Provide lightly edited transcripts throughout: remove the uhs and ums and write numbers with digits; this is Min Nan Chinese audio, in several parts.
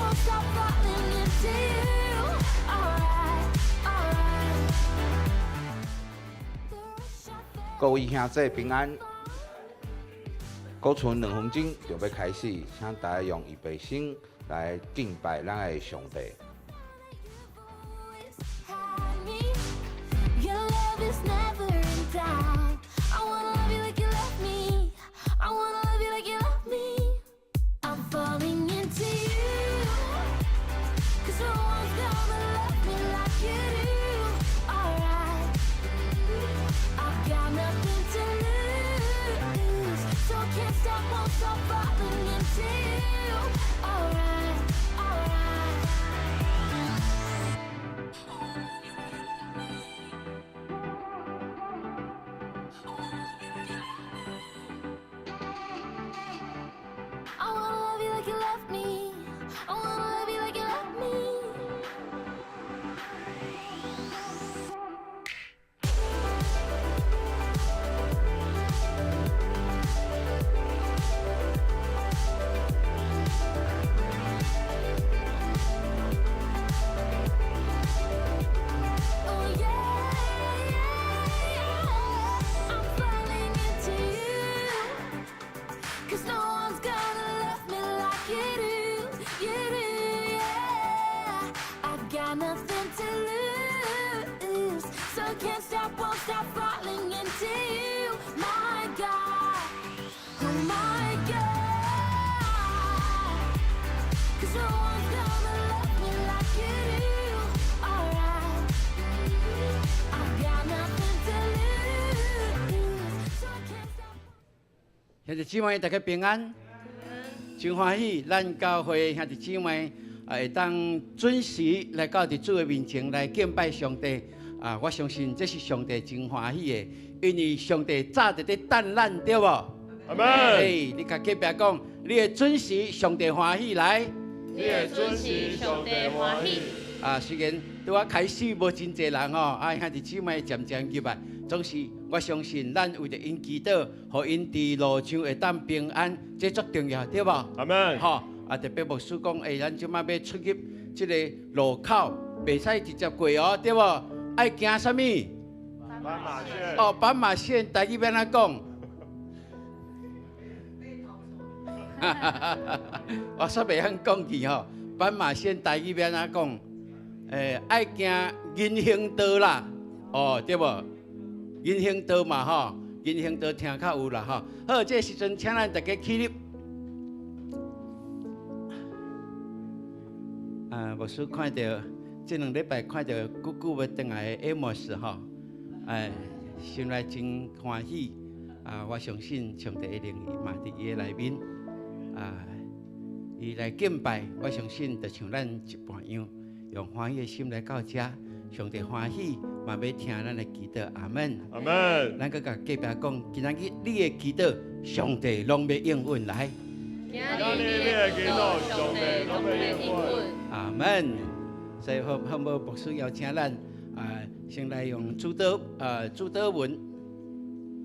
won't stop falling into you. Alright, alright. The rush I felt. 各位兄弟平安，閣賰2分钟就欲開始，請大家用預備心來敬拜咱的上帝。 Had me. Your love is never in doubt. I wanna love you like you love me. I wanna love you like you love me. I'm falling into you. 'Cause no one's gonna love me like you do. Alright. I've got nothing to lose. So I can't stop, won't stop falling into you. Alright, alright. I wanna love you like you love me. I wanna love you like you love me. Oh yeah. I'm falling into you. 'Cause no one's gonna love me like you do, you do, yeah. I've got nothing to lose, so can't stop, won't stop falling into you, my God, oh my God. 'Cause no one's gonna love me like you do, alright. I've got nothing to lose, so I can't stop. 兄弟姊妹，大家平安，真歡喜，咱教會兄弟姊妹啊，會當準時來到佇主的面前來敬拜上帝。啊，我相信這是上帝真歡喜的，因為上帝早就佇等咱，對無？阿門。欸，你共隔壁講，你會準時，上帝歡喜來。你會準時，上帝歡喜。啊，雖然拄仔開始無真濟人吼，啊，兄弟姊妹漸漸入來，總是我相信咱為著𪜶祈禱，予𪜶佇路上會當平安，這足重要，對無？阿門。吼，啊，特別牧師講，欸，咱這擺欲出入這个路口，袂使直接過哦，對無？愛行啥物？斑馬線。哦，斑馬線，台語欲按怎講？我煞袂曉講去吼，斑馬線台語欲按怎講？欸，愛行人行道啦，哦，對無？人行道嘛吼，人行道聽較有啦吼。好，這時陣請咱大家起立。啊，牧師看著這2禮拜看著久久欲轉來的 Amos 吼，哎，心內真歡喜。啊，我相信上帝的靈嘛佇伊的內面。啊，伊來敬拜，我相信就像咱一般樣，用歡喜的心來到遮，上帝歡喜，嘛欲聽咱的祈禱。阿門。阿門。咱閣共隔壁講，今仔日你的祈禱，上帝攏欲應允來。今仔日你的祈禱，上帝攏欲應允。阿門。所以好，好無牧師邀請咱啊，先來用主禱文，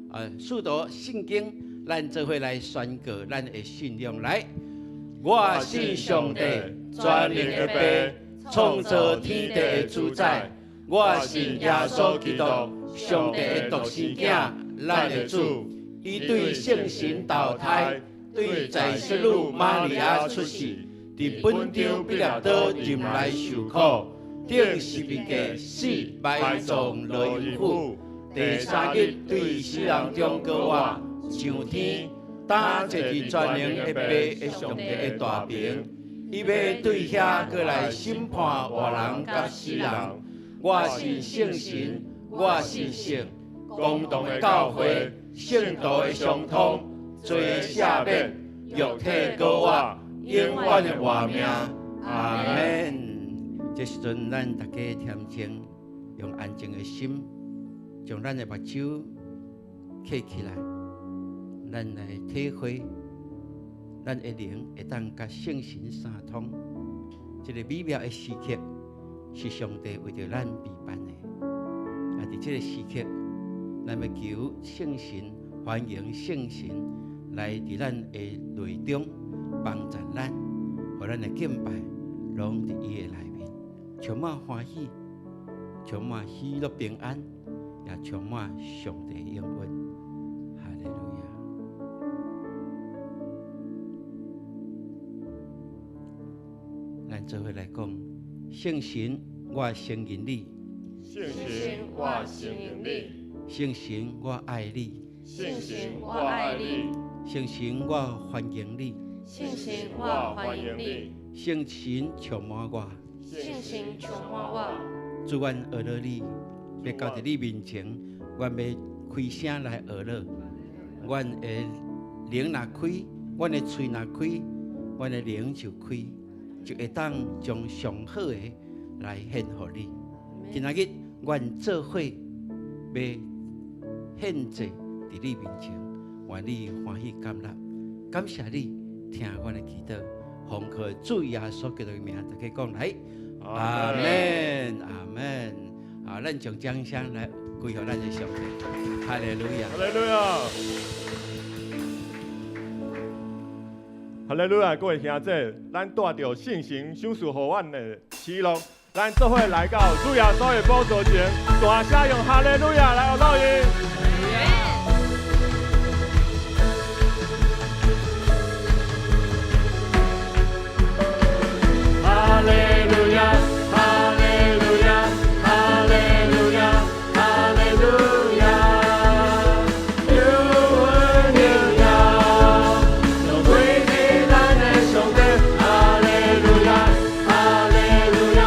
啊，使徒信經，咱做伙來宣告咱的信仰來。我信上帝，全能的父，創造天地的主宰。我信耶穌基督，上帝的獨生囝，咱的主。伊對聖神投胎，對在聖女瑪利亞出世，佇本丟彼拉多入來受苦，釘十字架死，埋葬落陰府。第三日對死人中復活，上天，擔坐佇全能的父的上帝的大爿。伊欲對遐閣來審判活人佮死人。我信聖神，我信聖公同的教會，聖徒的相通，罪的赦免，肉體復活，永遠的活命。阿門。這時陣，咱大家恬靜，用安靜的心，將咱的目睭閉起來，咱來體會，咱的靈會當佮聖神相通。這个美妙的時刻，是上帝為著咱預辦的。啊，佇這个時刻，咱欲求聖神，歡迎聖神來佇咱的內中幫助咱，予咱的敬拜攏佇伊的內面，充滿歡喜，充滿喜樂平安，也充滿上帝應允。哈利路亞！咱做伙來講，聖神，我承認你；聖神，我承認你；聖神，我愛你；聖神，我愛你；聖神，我歡迎你；聖神，我歡迎你；聖神，充滿我；聖神，充滿我。主，阮學了你，欲到佇你面前，阮欲開聲來學了。阮的靈若開，阮的喙若開，阮的靈就開，就會當將上好的來獻予你。今仔日，阮做伙欲獻祭佇你面前，願你歡喜甘納，感謝你聽阮的祈禱，奉靠主耶穌基督的名，大家講來，阿門，阿門。啊，咱將掌聲來歸予咱的上帝，哈利路亞，哈利路亞，哈利路亞，各位兄弟，咱帶著聖神賞賜予阮的喜樂，咱做伙來到主耶穌的寶座前，大聲用哈利路亞來學伊。哈利路亞，哈利路亞，哈利路亞，哈利路亞，有恩榮耀，都歸給咱的上帝。哈利路亞，哈利路亞，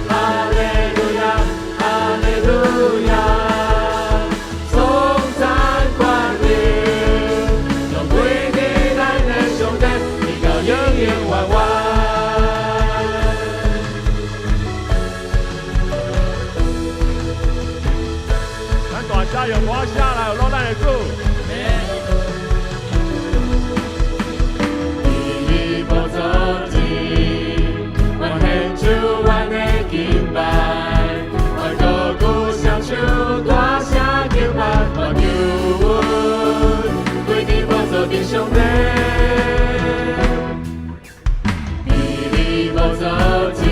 哈利路亞，哈利路亞，頌讚權柄，都歸給咱的上帝，直到永永遠遠。咱大聲用歌聲來學咱的主。佇寶座前，我獻出阮的敬拜，我高舉雙手，大聲敬拜，我求阮歸佇寶座頂上帝。佇寶座前，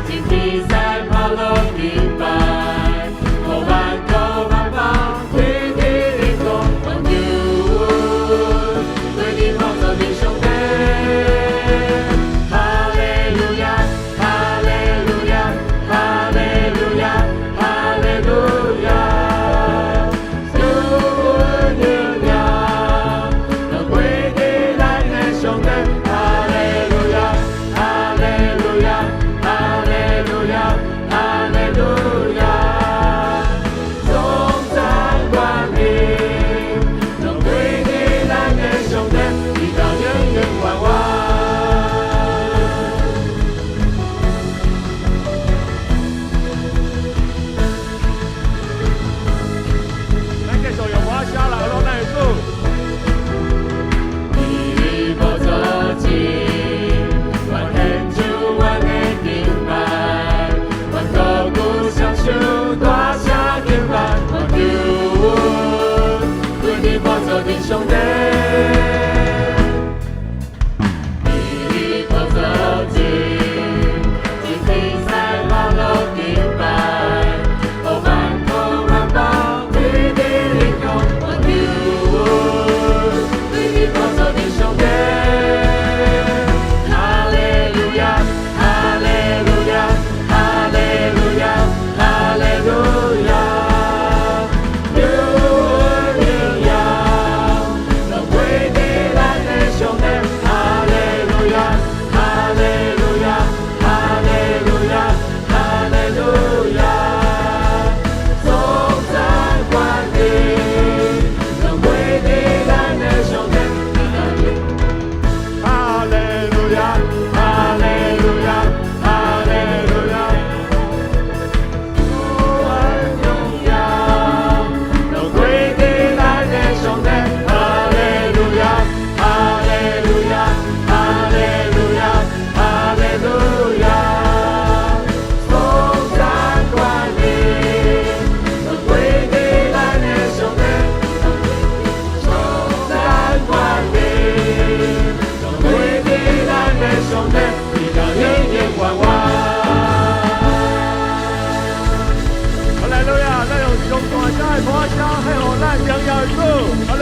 眾天使拋落敬拜，予萬國萬邦天天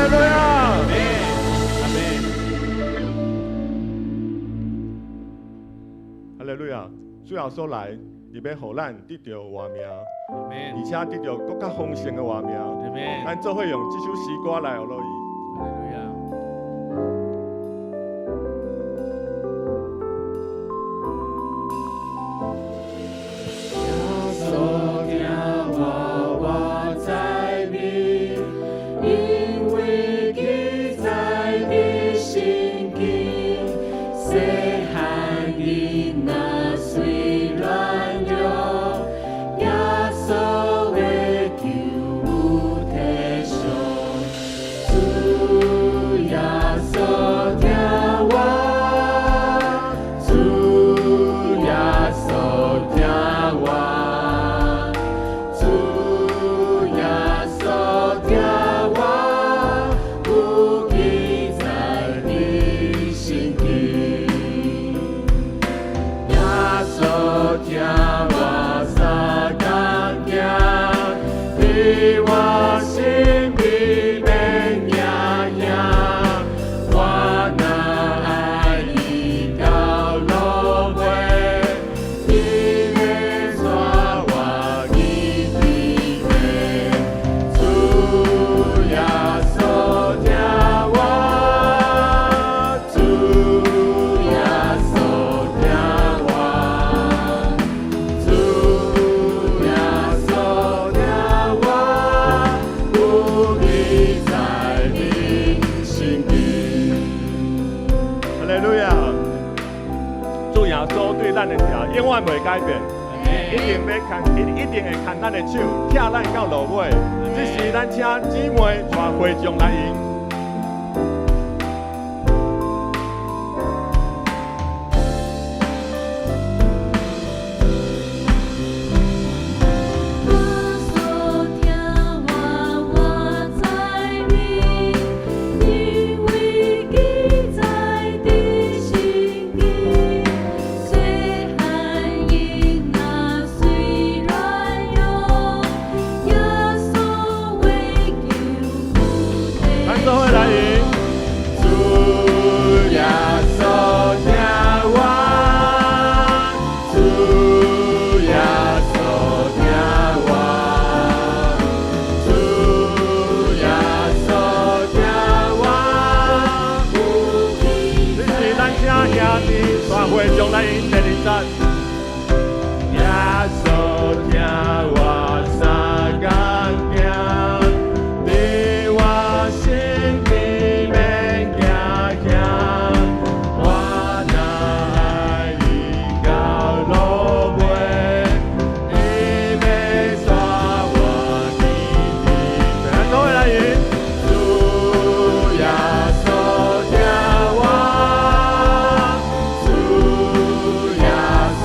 利路亞！阿門。哈利路亞！主耶穌來，伊欲予咱得著活命，阿門。而且得著閣較豐盛的活命。阿門。咱做伙用這首詩歌來學落伊。哈利路亞。耶穌疼我，我知明，因為記載佇聖經，細漢囡仔雖軟弱，耶穌的救有體恤。主耶穌疼我，主耶穌疼我，主耶穌疼我，有記載佇聖經。耶穌疼我相共行，佇我身邊免驚嚇，我若愛伊到落尾，伊欲帶我去天國。主耶穌疼我，主耶穌疼我，主耶穌疼我，有記載佇聖經。哈利路亞！主耶穌對咱的疼永遠袂改變，一定欲牽，一定會牽咱的手，疼咱到落尾。這時，咱請姊妹帶會眾來迎。耶穌疼我，我知明，因為記載佇聖經。細漢囡仔雖軟弱，耶穌的救有體咱做伙來迎。主耶穌疼我，主耶穌疼我，主耶穌疼我。這時，咱請兄弟帶會眾來迎第二節。耶穌疼我相共行，佇我身邊免驚嚇，我若愛伊到落尾，伊欲帶我去天國。咱做伙來迎。主耶穌疼我，主耶穌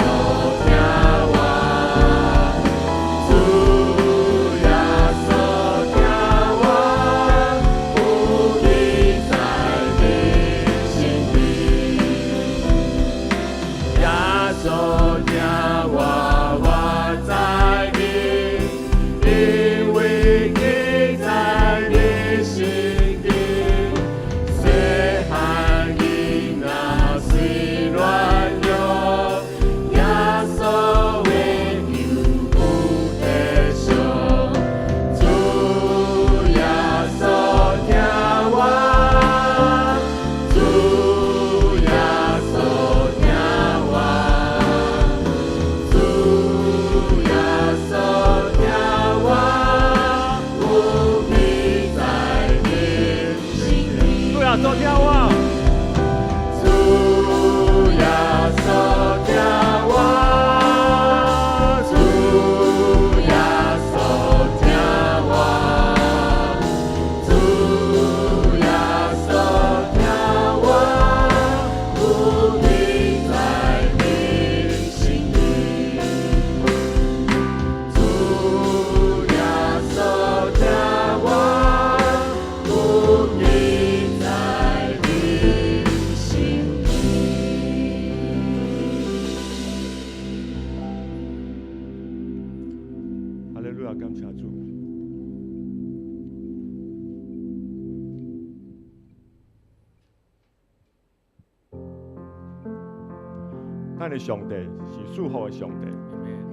咱的上帝是賜福的上帝，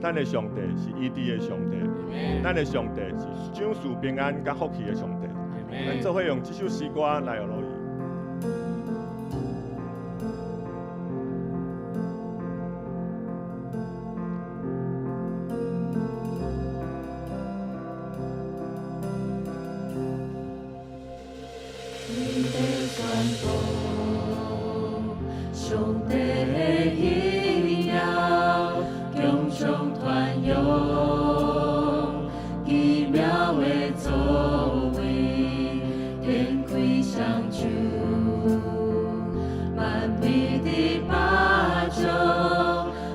咱的上帝是醫治的上帝，咱的上帝是賞賜平安佮福氣的上帝。咱做伙用這首詩歌來學落伊。你的宣布，上帝的榮耀，強壮傳揚，奇妙的作為，展開雙手，萬民的巴掌，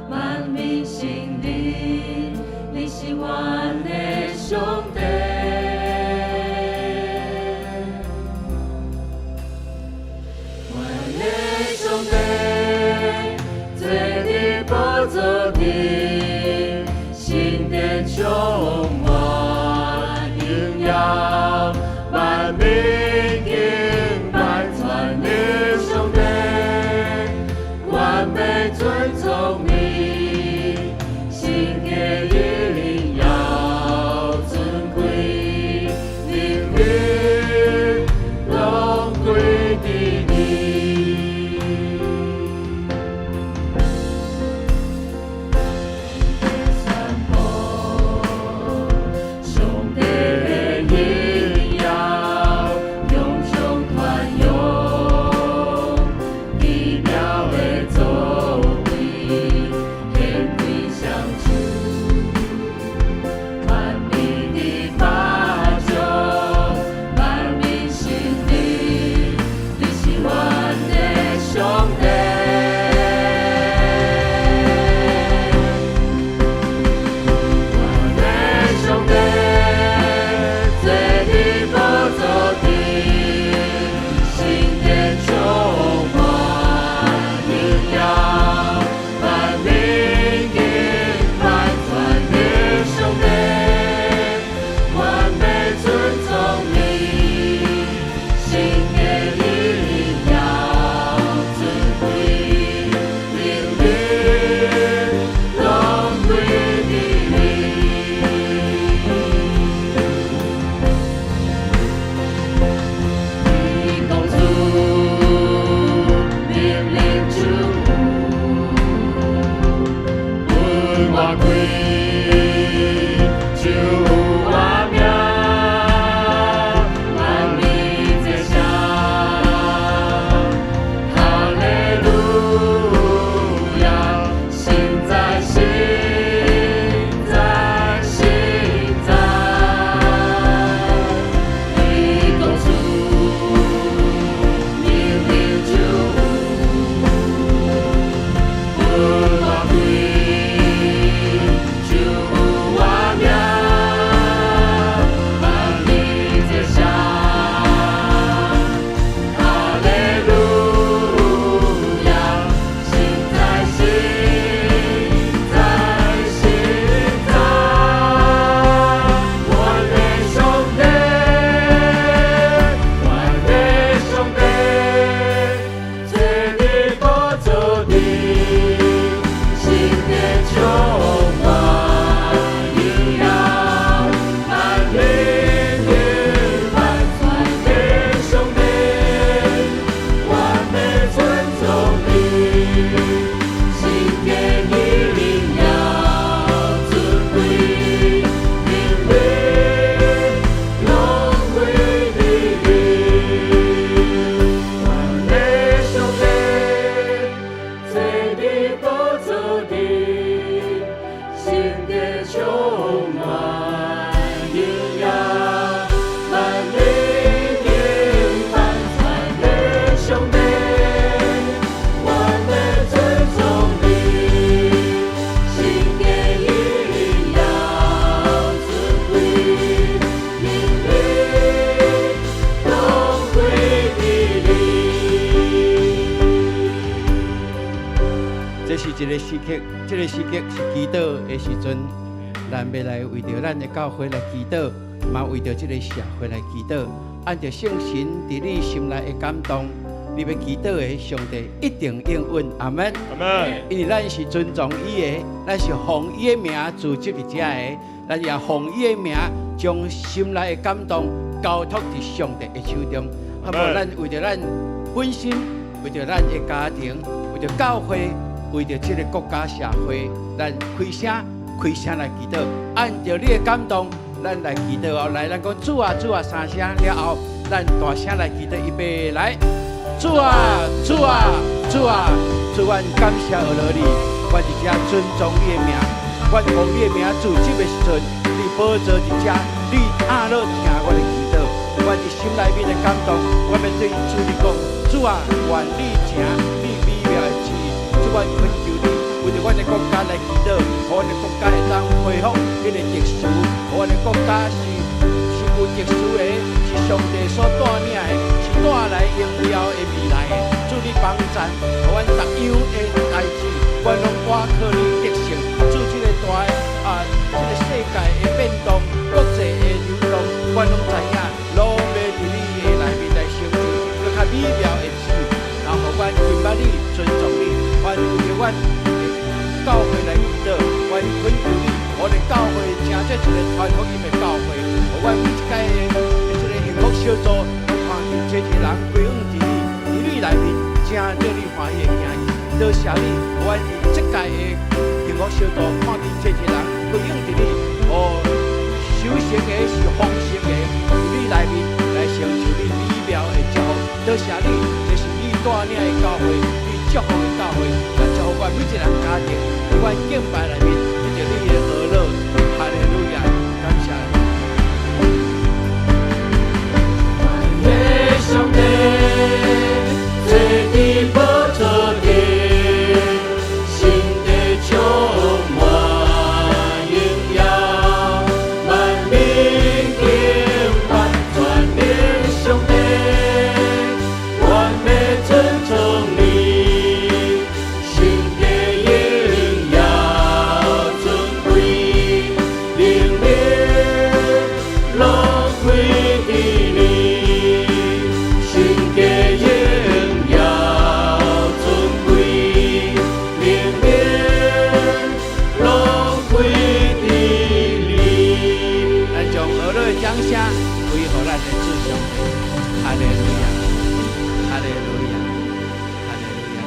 萬民承認，你是阮的上帝。阮的上帝，坐佇寶座頂，聖殿充滿榮耀，萬民敬拜全能上帝，完美尊崇你，聖潔榮耀尊貴，能力攏歸佇你。宣布上帝的榮耀，強壯傳揚，奇妙的作為，顯開雙手，萬民的巴掌，萬民承認，你是阮的上帝。阮的上帝，坐佇寶座頂，聖殿充滿榮耀，萬民敬拜全能上帝，完美尊崇你，聖潔榮耀尊貴，能力攏歸佇你。你講主，命令主，分我開，就有我名，萬民齊聲，哈利路亞，實在實在實在，你講主，命令主，分我開，就有我名，萬民齊聲，哈利路亞，實在實在實在，阮的上帝，阮的上帝，坐佇寶座頂，聖殿充滿榮耀，萬民敬拜全能上帝，完美尊崇你，聖潔榮耀尊貴，能力攏歸佇你。阮的上帝，坐佇寶座頂，聖殿充滿榮耀，萬民敬拜全能上帝，完美尊崇你，聖潔榮耀尊貴，能力攏歸佇你。這是一個時刻，這個時刻是祈禱的時陣，咱欲來為著咱的教會來祈禱，嘛為著這個社會來祈禱。按著聖神佇你心內的感動，你欲祈禱的，上帝一定應允。阿門。阿門。因為咱是尊重伊的，咱是奉伊的名聚集佇遮的，咱也奉伊的名將心內的感動交託佇上帝的手中。好無？咱為著咱本身，為著咱的家庭，為著教會，為著這個國家社會，咱開聲開聲來祈禱，按著你的感動，咱來祈禱哦。來，咱講主啊主啊三聲了後，咱大聲來祈禱，預備來，主啊主啊主啊，主，阮感謝阿羅你，阮佇遮尊重你的名，阮奉你的名聚集的時陣，你寶座佇遮，你阿樂聽我的祈禱，阮佇心內面的感動，我欲對主你講，主啊，願你成你美妙的旨意，主，阮懇求你，為著阮的國家來祈禱，予阮的國家會當恢復彼个秩序，予阮的國家是有秩序的，是上帝所帶領的，是帶來榮耀的未來的。主你幫贊，予阮逐樣的代誌，阮攏倚靠你得勝。主這个大的啊，這个世界的變動，國際的流動，阮攏知影，攏欲佇你的內面來成就，閣較美妙的旨意。然後予阮敬拜你，尊重你，阮為著阮的教會來祈禱，阮懇求你，予阮的教會成做一个傳福音的教會，予阮每一屆的這个幸福小組，攏看見這一個人歸向佇你，佇你內面成做你歡喜的囝兒。多謝你，予阮佇這屆的幸福小組看見這一個人歸向佇你，哦，收成的是豐盛的，佇你內面來成就你美妙的祝福。多謝你，這是你帶領的教會，你祝福的教會，來祝福阮每一個人家庭，佇阮敬拜內面得著你的呵咾，哈利路亞，感謝。的上帝，坐佇寶座頂，心底充滿榮耀，萬民敬拜全能上帝，阮欲尊崇你，神的榮耀尊貴，能力攏歸佇你，神的榮耀尊貴，能力攏歸佇你。咱將呵咾的掌聲歸予咱的主上帝，哈利路亞，哈利路亞，哈利路亞。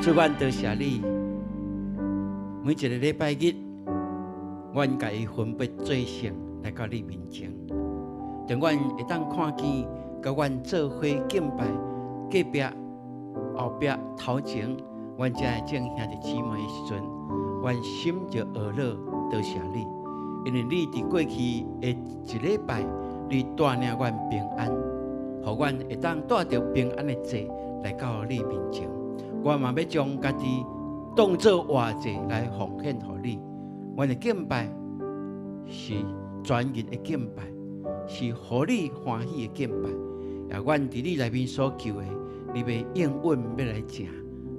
主，阮多謝你，每一个禮拜日，阮共伊分別做聖來到你面前，當阮會當看見，佮阮做伙敬拜隔壁、後壁、頭前，阮遮的眾兄弟姊妹的時陣，阮心就呵咾多謝你，因為你佇過去的一禮拜，你帶領阮平安，予阮會當帶著平安的祭來到你面前。我嘛欲將家己當做活祭來奉獻予你。阮的敬拜是全人的敬拜，是予你歡喜的敬拜。也阮佇你內面所求的，你欲應允欲來成。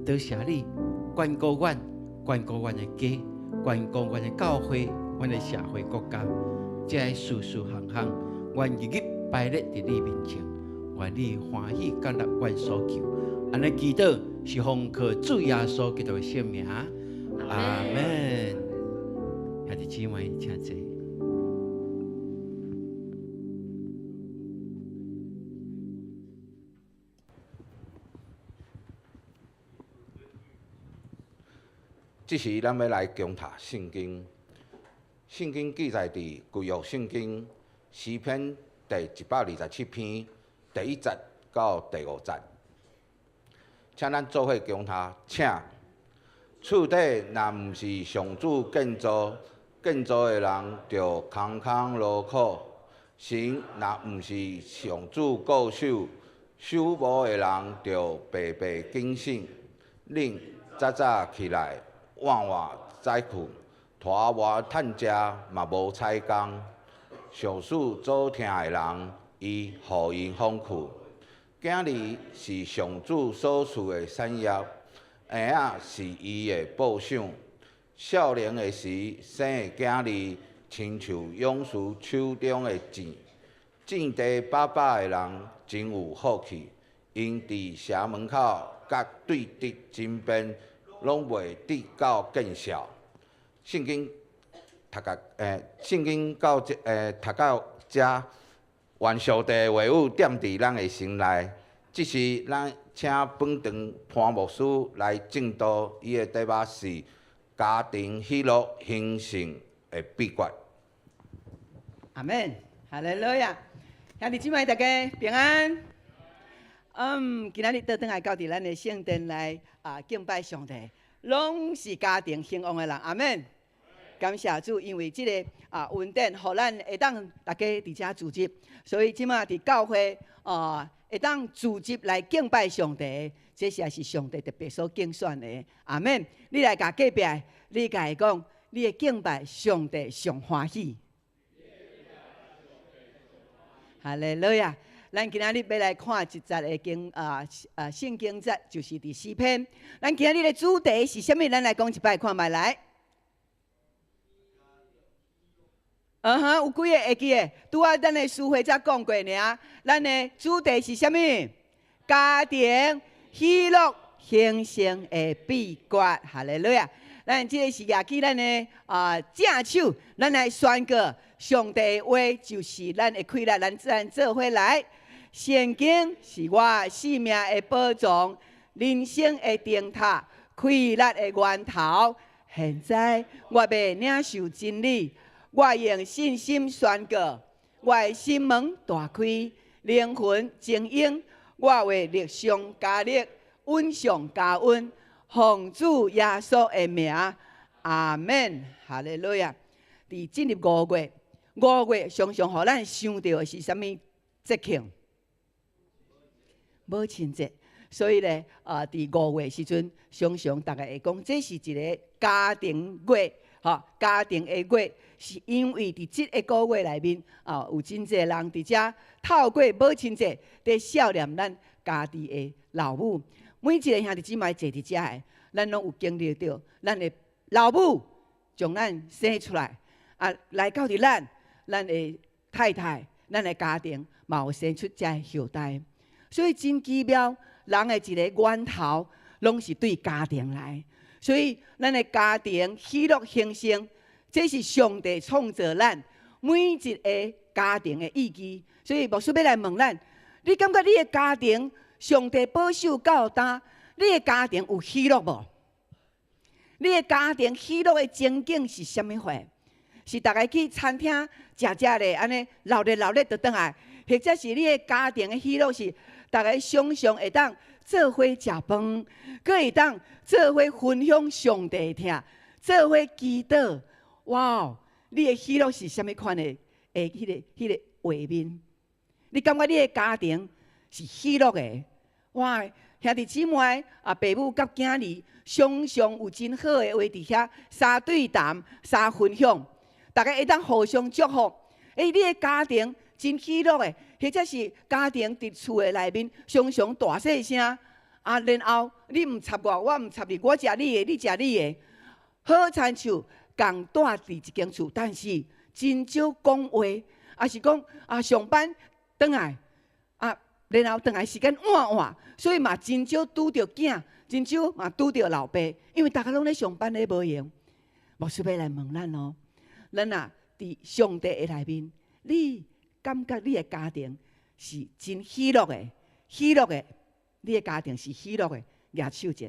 多謝你，關顧阮，關顧阮的家，關顧阮的教會，阮的社會國家，這个事事項項，阮日日擺列佇你面前，願你歡喜接納阮所求。按呢祈禱是奉靠主耶穌基督的聖名，阿門。兄弟姊妹，請坐。這時，咱欲來恭讀聖經。聖經記載佇舊約聖經詩篇第127篇第1節到第5節。請咱做伙恭讀，請。厝底若毋是上主建造，建造的人就空空勞苦；城若毋是上主固守，守墓的人就白白警醒。恁早早起來，晚晚早睏，拖磨趁食嘛無彩工。上使早聽的人，伊予𪜶放睏。囝兒是上主所賜的產業，嬰仔是伊的報賞。少年的時生的囝兒，親像勇士手中的箭。戰地飽飽的人真有福氣， 𪜶佇城門口佮對敵爭辯，攏袂得到見效。聖經讀到欸，聖經到這欸讀到遮，願上帝的話語踮佇咱的心內。這時，咱請本堂潘牧師來證道，伊的題目是家庭喜樂興盛的秘訣。阿門，哈利路亞，兄弟姊妹大家平安。今仔日倒轉來到佇咱的聖殿來啊敬拜上帝，攏是家庭興旺的人，阿門。感謝主，因為這个啊恩典，予咱會當大家佇遮聚集，所以這馬佇教會啊會當聚集來敬拜上帝，這實在是上帝特別所揀選的，阿門。你來共隔壁，你共伊講，你的敬拜上帝上歡喜。哈利路亞！咱今仔日欲來看一節的經啊啊聖經節，就是佇詩篇。咱今仔日的主題是啥物？咱來講一擺看覓來。嗯哼，有幾个會記得？拄仔咱的詩會才講過爾。咱的主題是啥物？家庭喜樂興盛的秘訣。哈利路亞！咱這个是舉起咱的啊正手，咱來宣告上帝話就是咱的氣力，咱自然做伙來。聖經是我性命的寶藏，人生的燈塔，氣力的源頭。現在我欲領受真理，我用信心宣告，我的心門大開，靈魂晶瑩，我會力上加力，恩上加恩，奉主耶穌的名，阿門。哈利路亞。佇進入五月，五月常常予咱想著的是啥物節慶？母親節。所以咧，啊，佇五月時陣，常常逐家會講，這是一个家庭月，吼，家庭的月，是因為佇這个個月內面，啊，有真濟人佇遮透過母親節，佇孝念咱家己的老母。每一个兄弟姊妹坐佇遮的，咱攏有經歷著，咱的老母將咱生出來，啊，來到佇咱，咱的太太，咱的家庭，嘛有生出遮後代。所以真奇妙，人的一个源頭，攏是對家庭來。所以咱的家庭喜樂興盛，這是上帝創造咱每一个家庭的意義。所以牧師欲來問咱：你感覺你的家庭，上帝保守到今，你的家庭有喜樂無？你的家庭喜樂的情景是啥物貨？是逐家去餐廳食食咧，按呢鬧熱鬧熱就轉來，或者是你的家庭的喜樂是逐家常常會當做伙食飯，閣會當做伙分享上帝疼，做伙祈禱。哇！你的喜樂是啥物款的？的彼个彼个畫面？你感覺你的家庭是喜樂的？哇！兄弟姊妹啊，爸母佮囝兒，常常有真好的話佇遐相對談、相分享，逐家會當互相祝福。欸，你的家庭真喜樂的，或者是家庭佇厝的內面常常大細聲啊，然後你毋插我，我毋插你，我食你的，你食你的，好親像仝蹛佇一間厝，但是真少講話，抑是講啊上班轉來啊，然後轉來時間晚晚，所以嘛真少拄著囝，真少嘛拄著老爸，因為逐家攏咧上班咧無閒。牧師欲來問咱哦，咱啊佇上帝的內面，你感覺你的家庭是真喜樂的，喜樂的，你的家庭是喜樂的，舉手一下。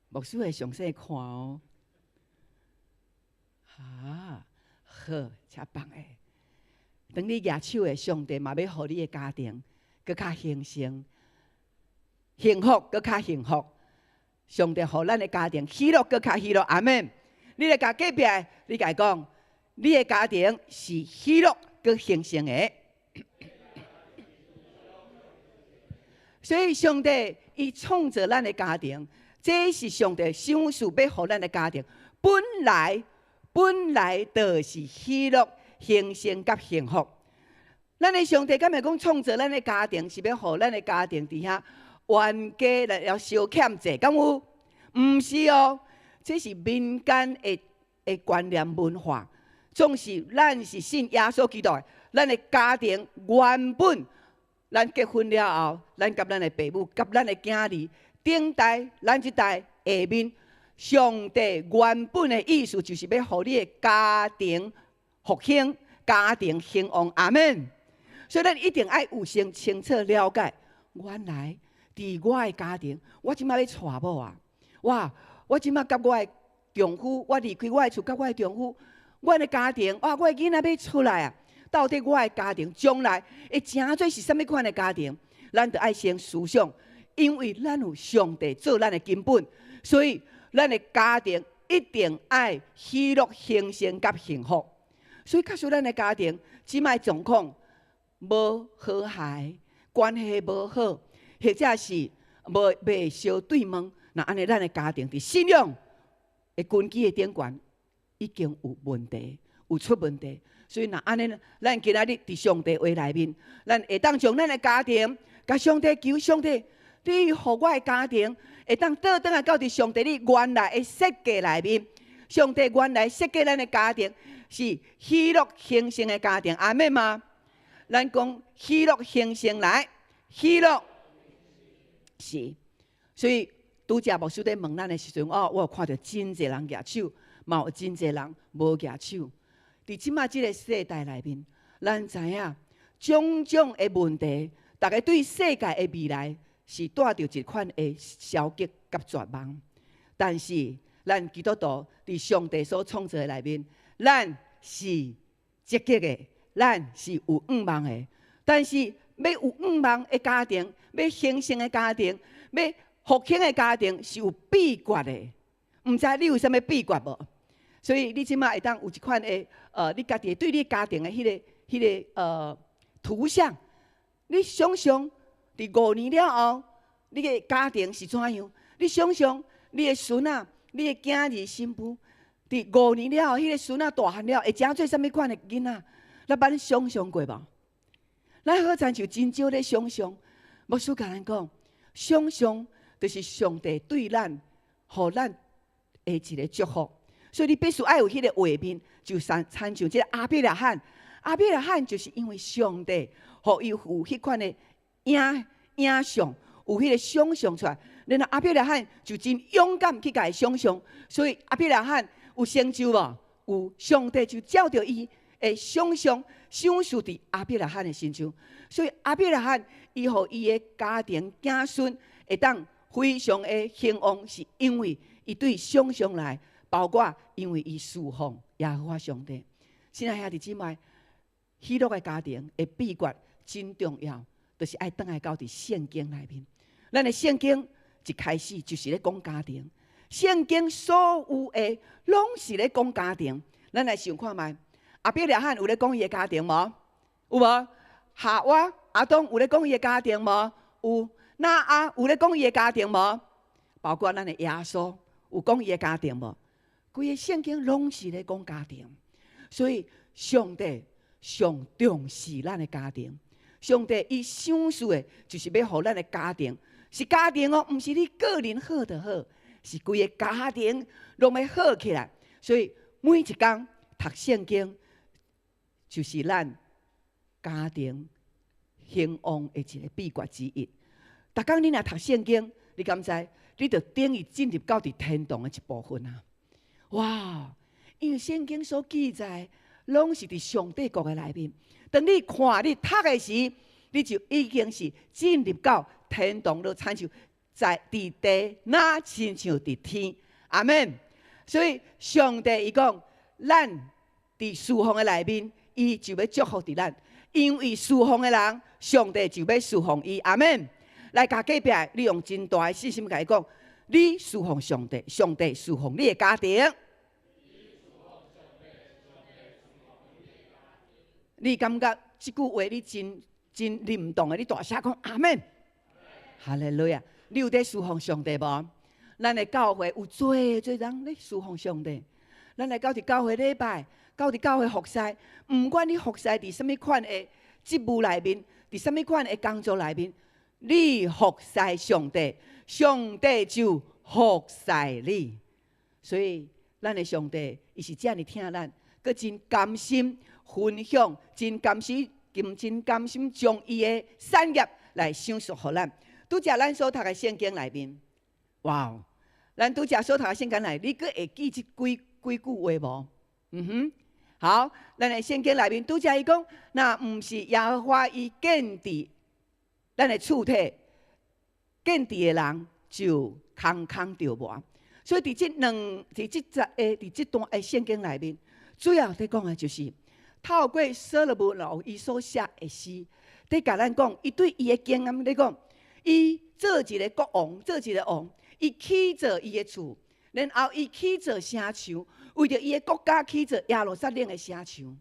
牧師會詳細看哦。啊，好，真棒的。當你舉手的，上帝嘛欲予你的家庭閣較興盛、幸福，閣較幸福。上帝予咱的家庭喜樂，閣較喜樂。阿門。你來共隔壁，你共伊講，你的家庭是喜樂閣興盛的。所以上帝伊創造咱的家庭，這是上帝想事欲予咱的家庭，本來本來就是喜樂、興盛佮幸福。咱的上帝敢會講創造咱的家庭，是欲予咱的家庭佇遐冤家來了相欠債，敢有？毋是哦，這是民間的的觀念文化。總是咱是信耶穌基督的，咱的家庭原本，咱結婚了後，咱佮咱的爸母、佮咱的囝兒，頂代咱這代下面，上帝原本的意思就是欲予你的家庭復興、家庭興旺。阿們。所以咱一定愛有先清楚了解，原來佇我的家庭，我這馬欲娶某啊！哇，我這馬佮我的丈夫，我離開我的厝，佮我的丈夫，阮的家庭，哇，我的囡仔欲出來啊！到底我的家庭將來會成做是啥物款的家庭？咱著愛先思想，因為咱有上帝做咱的根本，所以咱的家庭一定愛喜樂興盛佮幸福。所以，假使咱的家庭這擺狀況無和諧，關係無好，或者是無袂相對問，若按呢，咱的家庭佇信仰的根基的頂懸已經有問題，有出問題。所以，若按呢，咱今仔日佇上帝話內面，咱會當將咱的家庭共上帝求上帝，你予我的家庭會當倒轉來到佇上帝你原來的設計內面。上帝原來設計咱的家庭是喜樂興盛的家庭，阿們嗎？咱講喜樂興盛來，喜樂是。所以拄才牧師佇問咱的時陣，哦，我有看著真濟人舉手，嘛有真濟人無舉手。佇這馬這个世代內面，咱知影種種的問題，逐家對世界的未來是帶著一款的消極佮絕望。但是，咱基督徒佇上帝所創造的內面，咱是積極的，咱是有向望的。但是，欲有向望的家庭，欲興盛的家庭，欲復興的家庭，是有秘訣的。毋知你有啥物秘訣無？所以你這馬會當有一款的，你家己對你家庭的彼个圖像，你想象佇5年了後，你的家庭是怎樣？你想象你的孫仔、你的囝兒、新婦，佇五年了後，彼个孫仔大漢了，會成做啥物款的囡仔？咱捌想象過無？咱好親像真少咧想象。牧師共咱講，想象就是上帝對咱，予咱的一个祝福。所以你必須愛有彼个畫面，就親像這个亞伯拉罕。亞伯拉罕就是因為上帝予伊有彼款的影像，有彼个想象出來，然後亞伯拉罕就真勇敢去共伊想象。所以亞伯拉罕有成就無？有，上帝就照著伊的想象，賞賜佇亞伯拉罕的身上。所以亞伯拉罕伊予伊的家庭子孫會當非常的興旺，是因為伊對想象來。包括因為伊侍奉耶和華上帝。親愛兄弟姊妹，喜樂的家庭的秘訣真重要，就是愛轉來到佇聖經內面。咱的聖經一開始就是咧講家庭，聖經所有的攏是咧講家庭。咱來想看覓，亞伯拉罕有咧講伊的家庭無？有無？夏娃、亞當有咧講伊的家庭無？有。挪亞有咧講伊的家庭無？包括咱的耶穌有講伊的家庭無？規个聖經攏是咧講家庭，所以上帝上重視咱的家庭。上帝伊賞賜的，就是欲予咱的家庭是家庭哦，毋是你個人好就好，是規个家庭攏欲好起來。所以每一工讀聖經，就是咱家庭興旺的一个秘訣之一。逐工你若讀聖經，你敢知？你就等於進入到佇天堂的一部分啊！哇！因為聖經所記載，攏是佇上帝國的內面。當你看、你讀的時，你就已經是進入到天堂，就親像在佇地，若親像佇天。阿們。所以上帝伊講，咱佇侍奉的內面，伊就欲祝福佇咱。因為侍奉的人，上帝就欲侍奉伊。阿們。來，共隔壁，你用真大的信心共伊講，你侍奉上帝，上帝侍奉你的家庭。你感覺這句話你真真認同的？你大聲講阿們，哈利路亞！你有佇侍奉上帝無？咱的教會有濟濟人咧侍奉上帝。咱來到佇教會禮拜，到佇教會服侍，毋管你服侍佇啥物款的職務內面，佇啥物款的工作內面，你服侍上帝，上帝就服侍你。所以，咱的上帝伊是遮爾疼咱，閣真甘心。分享，真甘心，真甘心將伊的產業來賞賜予咱。拄才咱所讀的聖經內面，哇！咱拄才所讀的聖經內，你閣會記這幾幾句話無？嗯哼，好，咱的聖經內面拄才伊講，若毋是耶和華伊建置咱的厝體，建置的人就空空著無。所以佇這兩，佇這節的，佇這段的聖經內面，主要佇講的就是透過所羅門王伊所寫的詩，佇共咱講，伊對伊的經驗咧講，伊做一个國王，做一个王，伊起造伊的厝，然後伊起造城牆，為著伊的國家起造耶路撒冷的城牆。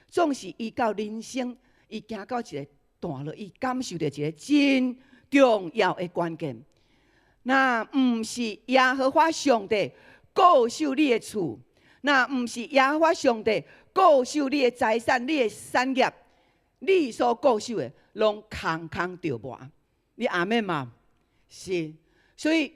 總是伊到人生，伊行到一个段落，伊感受著一个真重要的關鍵。若毋是耶和華上帝固守你的厝，若毋是耶和華上帝固守你的財產、你的產業，你所固守的，攏空空著無。你阿們嗎？是，所以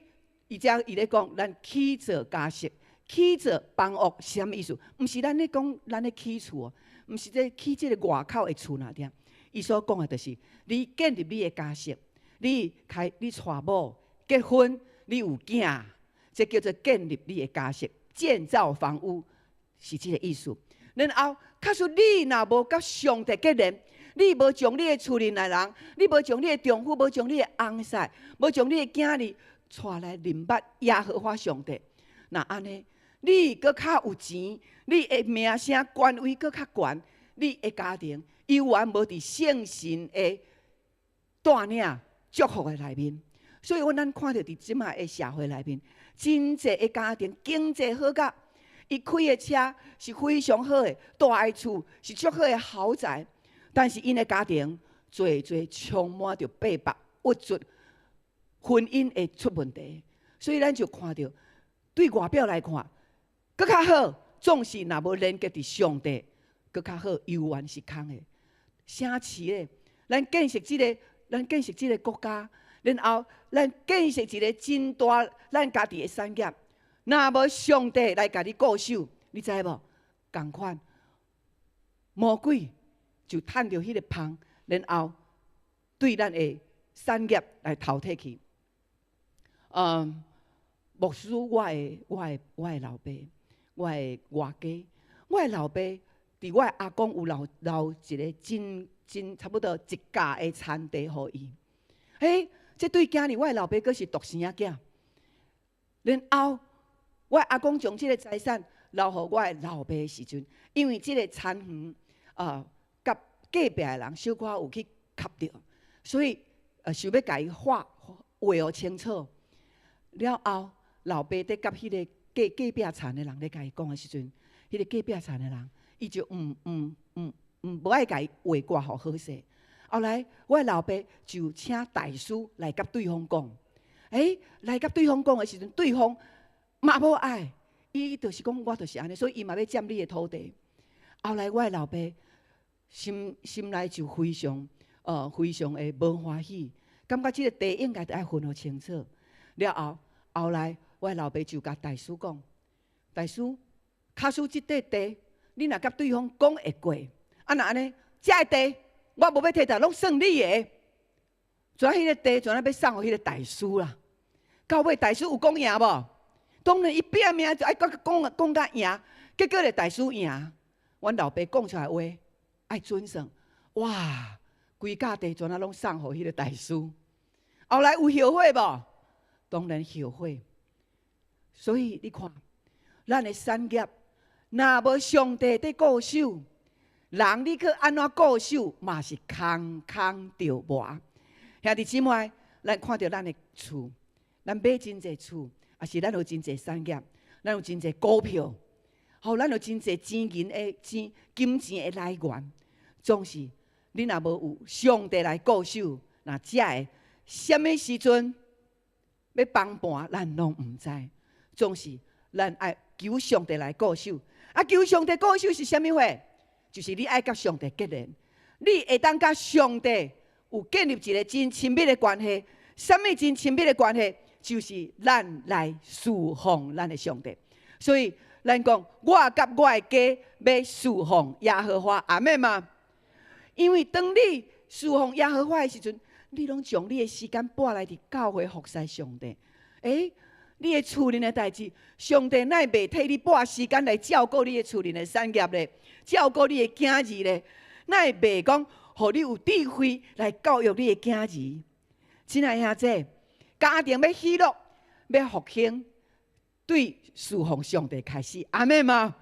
伊才伊咧講，咱起造家室、起造房屋是啥物意思？毋是咱咧講咱咧起厝，毋是咧起這个外口的厝爾爾。伊所講的就是你建立你的家室，你開你娶某結婚，你有囝，這叫做建立你的家室，建造房屋是這个意思。然後，假使你若無佮上帝結連，你無將你的厝內的人，你無將你的丈夫，無將你的翁婿，無將你的囝兒帶來認捌耶和華上帝，若按呢，你閣較有錢，你的名聲官位閣較懸，你的家庭猶原無佇聖神的帶領祝福的內面。所以，阮咱看著佇這擺的社會內面，真濟的家庭經濟好甲，伊開的車是非常好的，蹛的厝是足好的豪宅，但是𪜶的家庭濟濟充滿著逼迫、鬱卒，婚姻會出問題。所以咱就看著對外表來看，閣較好，總是若無連結佇上帝，閣較好，猶原是空的。城市咧，咱建設這个國家，然後咱建設一个真大咱家己的產業，若無上帝來共你固守，你知無？仝款魔鬼就趁著彼个縫，然後對咱的產業來偷提去。牧師，我的老爸，我的外家，我的老爸佇我的阿公有留留一个真真差不多一甲的田地予伊。嘿，這對囝兒，我的老爸閣是獨生仔囝。然後我的阿公將這个財產留予我的老爸的時陣，因為這个田園啊，佮隔壁的人小可有去磕著，所以想欲共伊劃劃予清楚。了後，老爸佇佮彼个隔隔壁田的人咧共伊講的時陣，彼个隔壁田的人，伊就毋毋毋毋無愛共伊劃割予好勢。後來，我的老爸就請大師來佮對方講，欸，來佮對方講的時陣，對方嘛無愛，伊就是講我就是按呢，所以伊嘛欲佔你的土地。後來，我的老爸心心內就非常非常的無歡喜，感覺這个地應該著愛分予清楚。了後，後來我的老爸就共大師講：大師，假使這塊地，你若佮對方講會過，啊若按呢，這个地我無欲提來，攏算你的。怎彼个地怎啊欲送予彼个大師啦？到尾大師有講贏無？當然伊拼命就愛閣講講甲贏，結果咧大師贏。阮老爸講出來話愛準算，哇！規甲地全仔攏送予彼个大師。後來有後悔無？當然後悔。所以你看，咱的產業若無上帝佇固守，人你去按怎固守嘛是空空著無。兄弟姊妹，咱看著咱的厝，咱買真濟厝，抑是咱有真濟產業，咱有真濟股票，吼，咱有真濟錢銀的錢金錢的來源，總是你若無有上帝來固守，那這个啥物時陣欲崩盤，咱攏毋知。總是咱愛求上帝來固守，啊，求上帝固守是啥物貨？就是你愛佮上帝結連，你會當佮上帝有建立一个真親密的關係。啥物真親密的關係？就是咱來侍奉咱的上帝。所以咱講我佮我的家欲事奉耶和華，阿們嗎？因為當你事奉耶和華的時陣，你攏將你的時間撥來佇教會服侍上帝。欸，你的厝內的代誌，上帝哪會袂替你撥時間來照顧你的厝內的產業咧？照顧你的囝兒咧？哪會袂講，予你有智慧來教育你的囝兒？親愛兄弟，家庭欲喜樂，欲復興，對事奉上帝開始，阿們嗎？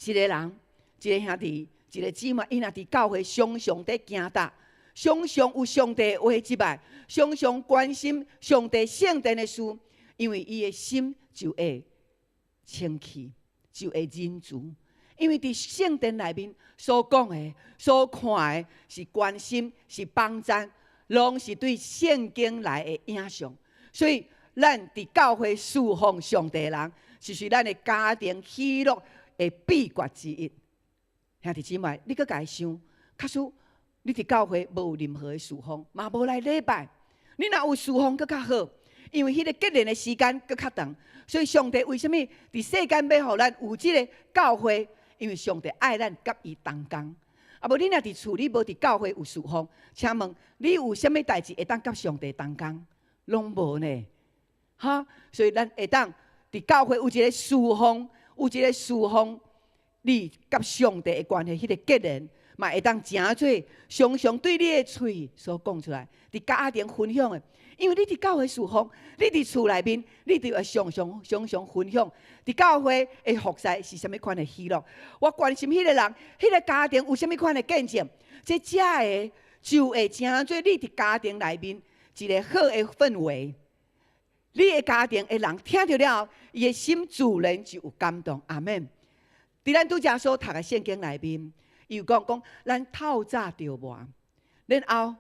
一个人，一个兄弟，一个姊妹，伊若佇教會常常佇行踏，常常有上帝的話入來，常常關心上帝聖殿的事，因為伊的心就會清氣，就會仁慈。因為佇聖殿內面所講的、所看的，是關心、是幫贊，攏是對聖經來的影像。所以，咱佇教會事奉上帝的人，就是咱的家庭喜樂的秘訣之一。兄弟姊妹，你閣共伊想，假使你佇教會無有任何的事奉，嘛無來禮拜，你若有事奉閣較好，因為彼個結連的時間閣較長。所以上帝為啥物佇世間欲予咱有這个教會？因為上帝愛咱佮伊同工。啊，無你若佇厝你無佇教會有事奉，請問你有啥物代誌會當佮上帝同工？攏無呢？哈，所以咱會當佇教會有一个事奉，有一个事奉，你佮上帝的關係，彼个結連，嘛會當誠做常常對你的喙所講出來，佇家庭分享的。因為你佇教會事奉，你佇厝內面，你就會常常常常分享。佇教會的服侍是啥物款的喜樂？我關心彼个人，彼个家庭有啥物款的見證？這才會就會成做你佇家庭內面一个好的氛圍。你的家庭的人聽著了後，伊的心自然就有感動。阿們。佇咱拄才所讀的聖經內面，伊有講講，咱透早著磨，然後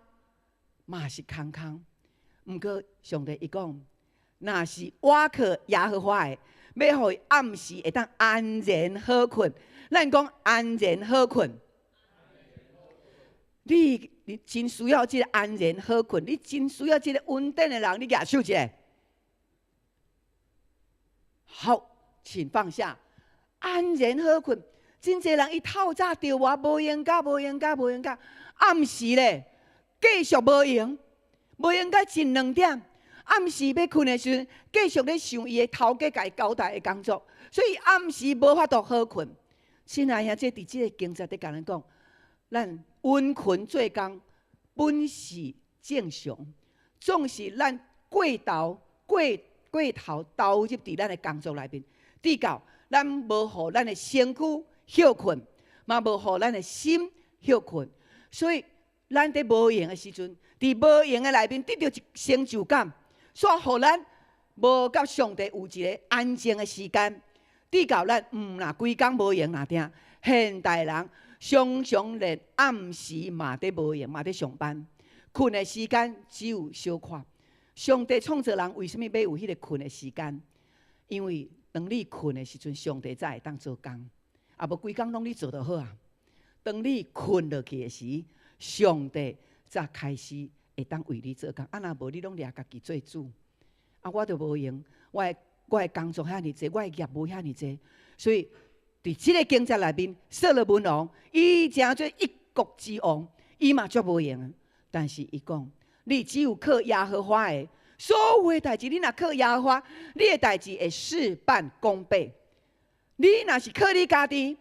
嘛是空空。毋過上帝伊講，若是倚靠耶和華的，欲予伊暗時會當安然好睏。咱講安然好睏，你真需要這个安然好睏，你真需要這个恩典的人，你舉手一下。好，請放下。安然好睏，真濟人伊透早著磨，無閒甲無閒甲無閒甲，暗時咧繼續無閒，無閒甲一兩點，暗時欲睏的時陣，繼續咧想伊的頭家共伊交代的工作，所以暗時無法度好睏。親愛兄，這佇這个經節佇共咱講，咱溫睏做工本是正常，總是咱過頭過過頭投入佇咱的工作內面，直到咱無予咱的身軀歇睏，嘛無予咱的心歇睏，所以咱佇無閒的時陣，佇無閒的內面得著一成就感，煞予咱無佮上帝有一个安靜的時間，直到咱毋若規工無閒若定，現代人常常連暗時嘛佇無閒，嘛佇上班，睏的時間只有小可。上帝創造人為啥物欲有彼个睏的時間？因為當你睏的時陣，上帝才會當做工。啊，無規工攏你做就好啊。當你睏落去的時，上帝才開始會當為你做工。啊，若無你攏掠家己做主。啊，我就無閒，我的工作遐爾濟，我的業務遐爾濟，所以佇這个經節內面，所羅門王伊成做一國之王，伊嘛足無閒。但是伊講，你只有靠耶和華的所有的代誌，你若靠耶和華，你的代誌會事半功倍。你若是靠你家己，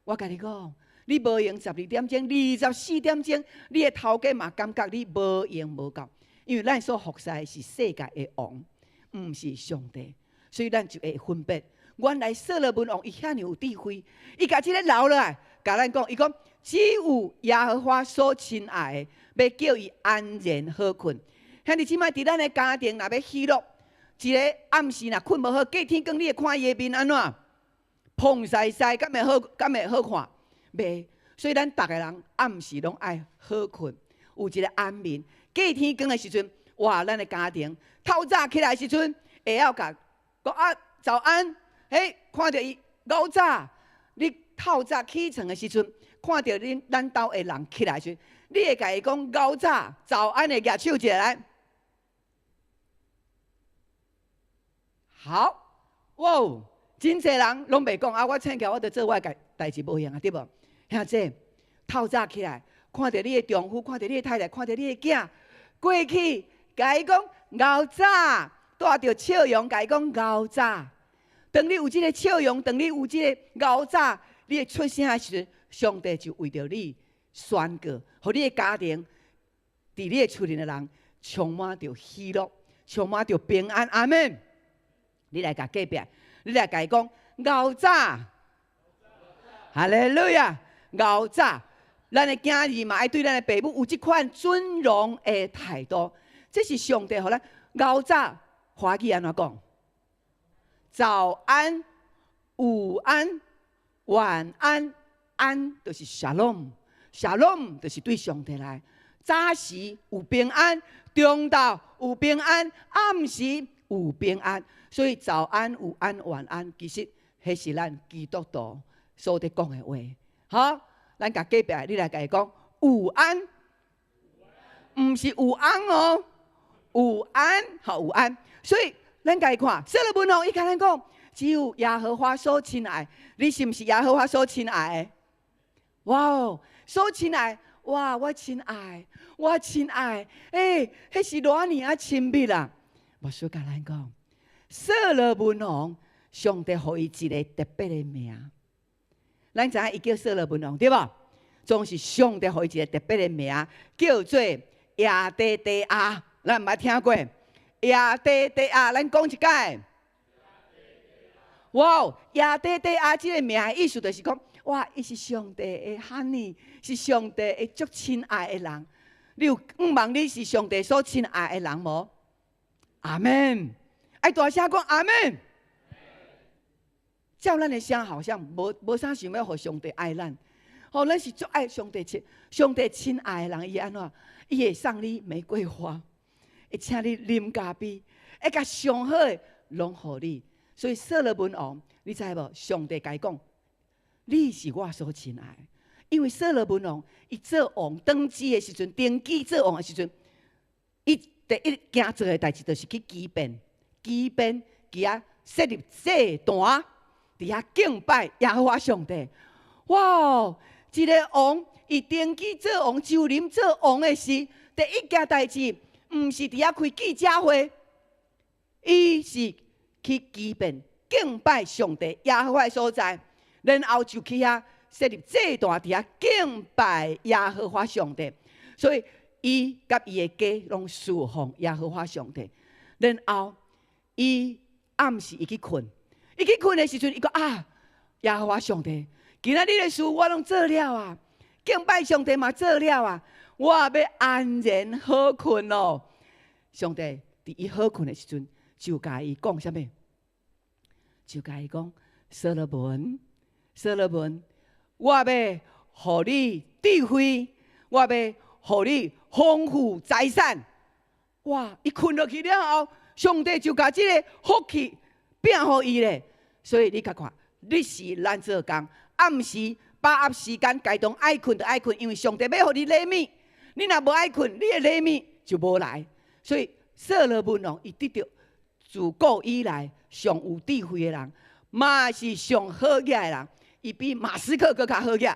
我共你講，你無閒12點鐘、24點鐘，你的頭家嘛感覺你無閒無夠，因為咱所服侍的是世界的王，毋是上帝，所以咱就會分別。原來所羅門王伊遐爾有智慧，伊共這个留落來，共咱講，伊講只有耶和華所親愛的，欲叫伊安然好睏。兄弟姊妹，佇咱的家庭若欲喜樂，一个暗時若睏無好，隔天光你會看伊的面按怎？膨曬曬，敢會好？敢會好看？袂。所以咱逐个人暗時攏愛好睏，有一个安眠。隔天光的時陣，哇！咱的家庭透早起來的時陣，會曉共講啊早安。嘿，看著伊𠢕早，你透早起床的時陣，看著恁咱兜的人起來時陣，你會共伊講𠢕早早安的，舉手一下來。好，哇！真濟人攏袂講啊！我醒起來我著做我的代誌無用啊，對無？兄弟，透早起來，看著你的丈夫，看著你的太太，看著你的囝，過去共伊講𠢕早，帶著笑容共伊講𠢕早。當你有這个笑容，當你有這个𠢕早，你會出聲的時陣，上帝就為著你宣告，予你的家庭，佇你的厝內的人充滿著喜樂，充滿著平安。阿們。你來共隔壁，你來共伊講𠢕早，哈利路亞，𠢕早。咱的囝兒嘛愛對咱的爸母有這款尊榮的態度，這是上帝予咱𠢕早。華語按怎講？早安、午安、晚安，安就是 shalom，shalom 就是對上帝來。早時有平安，中晝有平安，暗時有平安。所以早安、午安、晚安，其實彼是咱基督徒所佇講的話。好，咱共隔壁，你來共伊講午安，毋是有安哦，午安，好午安。所以咱共伊看，所羅門王伊共咱講，只有耶和華所親愛，你是毋是耶和華所親愛的？哇哦，所親愛，哇，我親愛，我親愛，欸，彼是偌爾仔親密啊！牧師共咱講，所羅門王，上帝予伊一个特別的名。咱知影伊叫所羅門王對無？總是上帝予伊一个特別的名，叫做耶底底亞。咱毋捌聽過耶底底亞，咱講一擺。哇！耶底底亞這个名的意思就是講，哇！伊是上帝的 honey，是上帝的足親愛的人。你有向望你是上帝所親愛的人無？阿們。愛大聲講阿們。照咱的聲好像無啥想欲予上帝愛咱。吼，咱是足愛上帝親，上帝親愛的人，伊按怎？伊會送你玫瑰花，會請你啉咖啡，會共上好的攏予你。所以所羅門王，你知無？上帝共伊講，你是我所親愛的。因為所羅門王伊做王登基的時陣，登基做王的時陣，伊第一件做的代誌就是去基遍，基遍去遐設立祭壇，佇遐敬拜耶和華上帝。哇！一个王伊登基做王，就任做王的時，第一件代誌，毋是佇遐開記者會，伊是去基遍敬拜上帝耶和華的所在，然後就去遐設立祭壇，佇遐敬拜耶和華上帝。所以，伊佮伊的家攏侍奉耶和華上帝。然後，伊暗時伊去睏，伊去睏的時陣，伊講啊，耶和華上帝，今仔日的事我攏做了啊，敬拜上帝嘛做了啊，我欲安然好睏咯。上帝佇伊好睏的時陣，就共伊講啥物？就共伊講，所羅門，所羅門，我欲予你智慧，我欲予你豐富財產。哇！伊睏落去了後，上帝就共這个福氣餅予伊咧。所以你共看，日時咱做工，暗時把握時間，該當愛睏就愛睏，因為上帝欲予你禮物。你若無愛睏，你的禮物就無來。所以所羅門王伊得著自古以來上有智慧的人，嘛是上好額的人，伊比馬斯克閣較好額。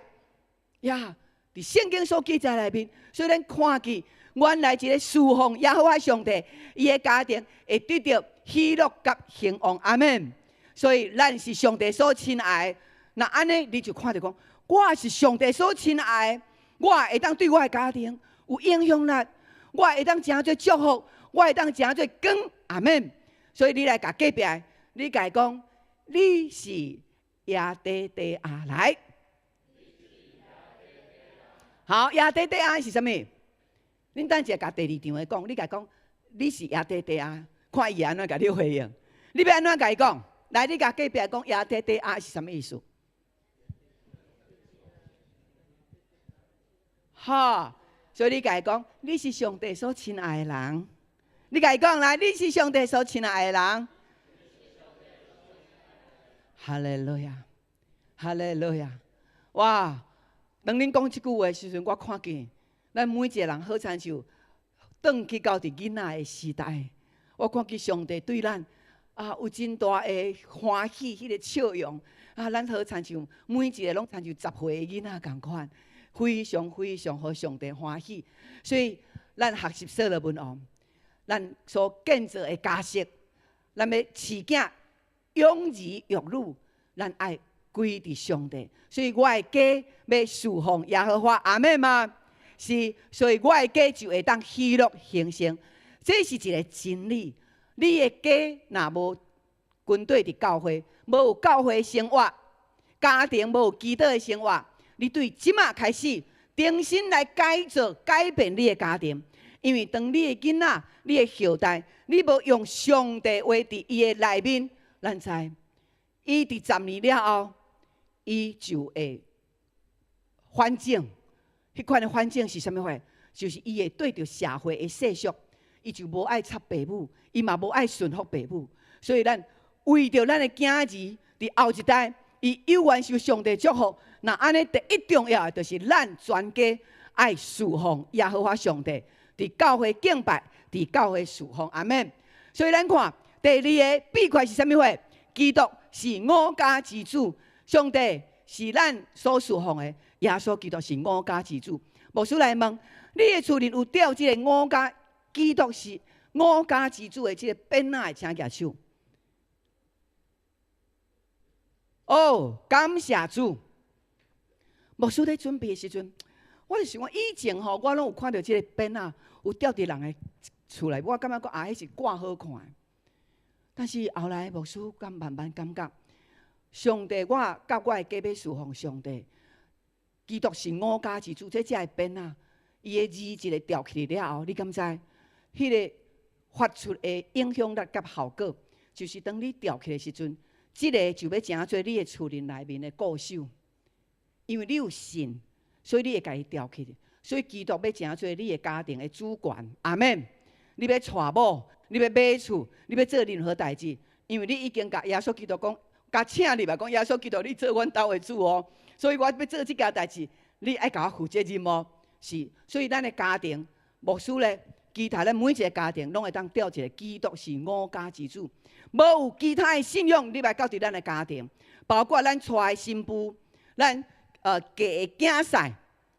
呀，佇聖經所記載內面，所以咱看見原來一个侍奉耶和華上帝，伊的家庭會得著喜樂佮興旺。阿們。所以咱是上帝所親愛的。若按呢，你就看著講，我是上帝所親愛的，我會當對我的家庭有影響力，我會當成做祝福，我會當成做光。阿們。所以你來共隔壁，你共伊講，你是耶底底亞來。好，耶底底亞是啥物？恁等一下共第二場的講，你共伊講，你是耶底底亞，看伊會按怎共你回應。你欲按怎共伊講？來，你共隔壁講耶底底亞是啥物意思？好，所以你共伊講，你是上帝所親愛的人。你共伊講來，你是上帝所親愛的人。哈利路亞，哈利路亞！哇！當恁講這句話的時陣，我看見咱每一个人好親像轉去到佇囡仔的時代。我看見上帝對咱啊，有真大的歡喜，彼個笑容啊，咱好親像每一个攏親像10歲的囡仔仝款，非常非常予上帝歡喜。所以咱學習所羅門王，咱所建造的家室，咱欲飼囝養兒育女，咱愛歸佇上帝。所以我的家欲事奉耶和華，阿們嗎？是，所以我的家就會當喜樂興盛。這是一个真理。你的家若無跟綴佇教會，無有教會生活，家庭無有祈禱的生活，你對這馬開始重新來改造、改變你的家庭。因為當你的囡仔、你的後代，你無用上帝話佇伊的內面，咱知，伊佇10年了後，伊就會反省。彼款的反省是啥物貨？就是伊會對著社會的世俗，伊就無愛插爸母，伊嘛無愛順服爸母。所以咱為著咱的囝兒佇後一代，伊有緣受上帝祝福。若按呢，第一重要的就是咱全家愛事奉耶和華上帝，佇教會敬拜，佇教會事奉，阿們。所以咱看第二个秘訣是啥物貨？基督是五家之主，上帝是咱所事奉的，耶穌基督是五家之主。牧師來問，你的厝裡有吊這个五家基督是五家之主的這个匾仔的，請舉手。哦，感謝主！牧師咧準備的時陣，我就想講以前吼，我攏有看著這个匾仔有吊佇人的厝內，我感覺講啊，彼是掛好看的。但是後來牧師敢慢慢感覺，上帝，我佮我的家欲事奉上帝，基督是五家之主，這遮的匾仔，伊的字一个吊起來了後，你敢知？彼个發出的影響力佮效果，就是當你吊起來的時陣，這个就欲成做你的厝內內面的固守，因為你有信，所以你會共伊吊起來。所以基督欲成做你的家庭的主權，阿們。你欲娶某，你欲買厝，你欲做任何代誌，因為你已經共耶穌基督講，共請入來講耶穌基督，你做阮兜的主哦。所以我欲做這件代誌，你愛共我負責任哦。是，所以咱的家庭牧師咧，期待咱每一个家庭攏會當吊一个基督是五家之主，無有其他的信仰入來到佇咱的家庭，包括咱娶的新婦，咱嫁的囝婿，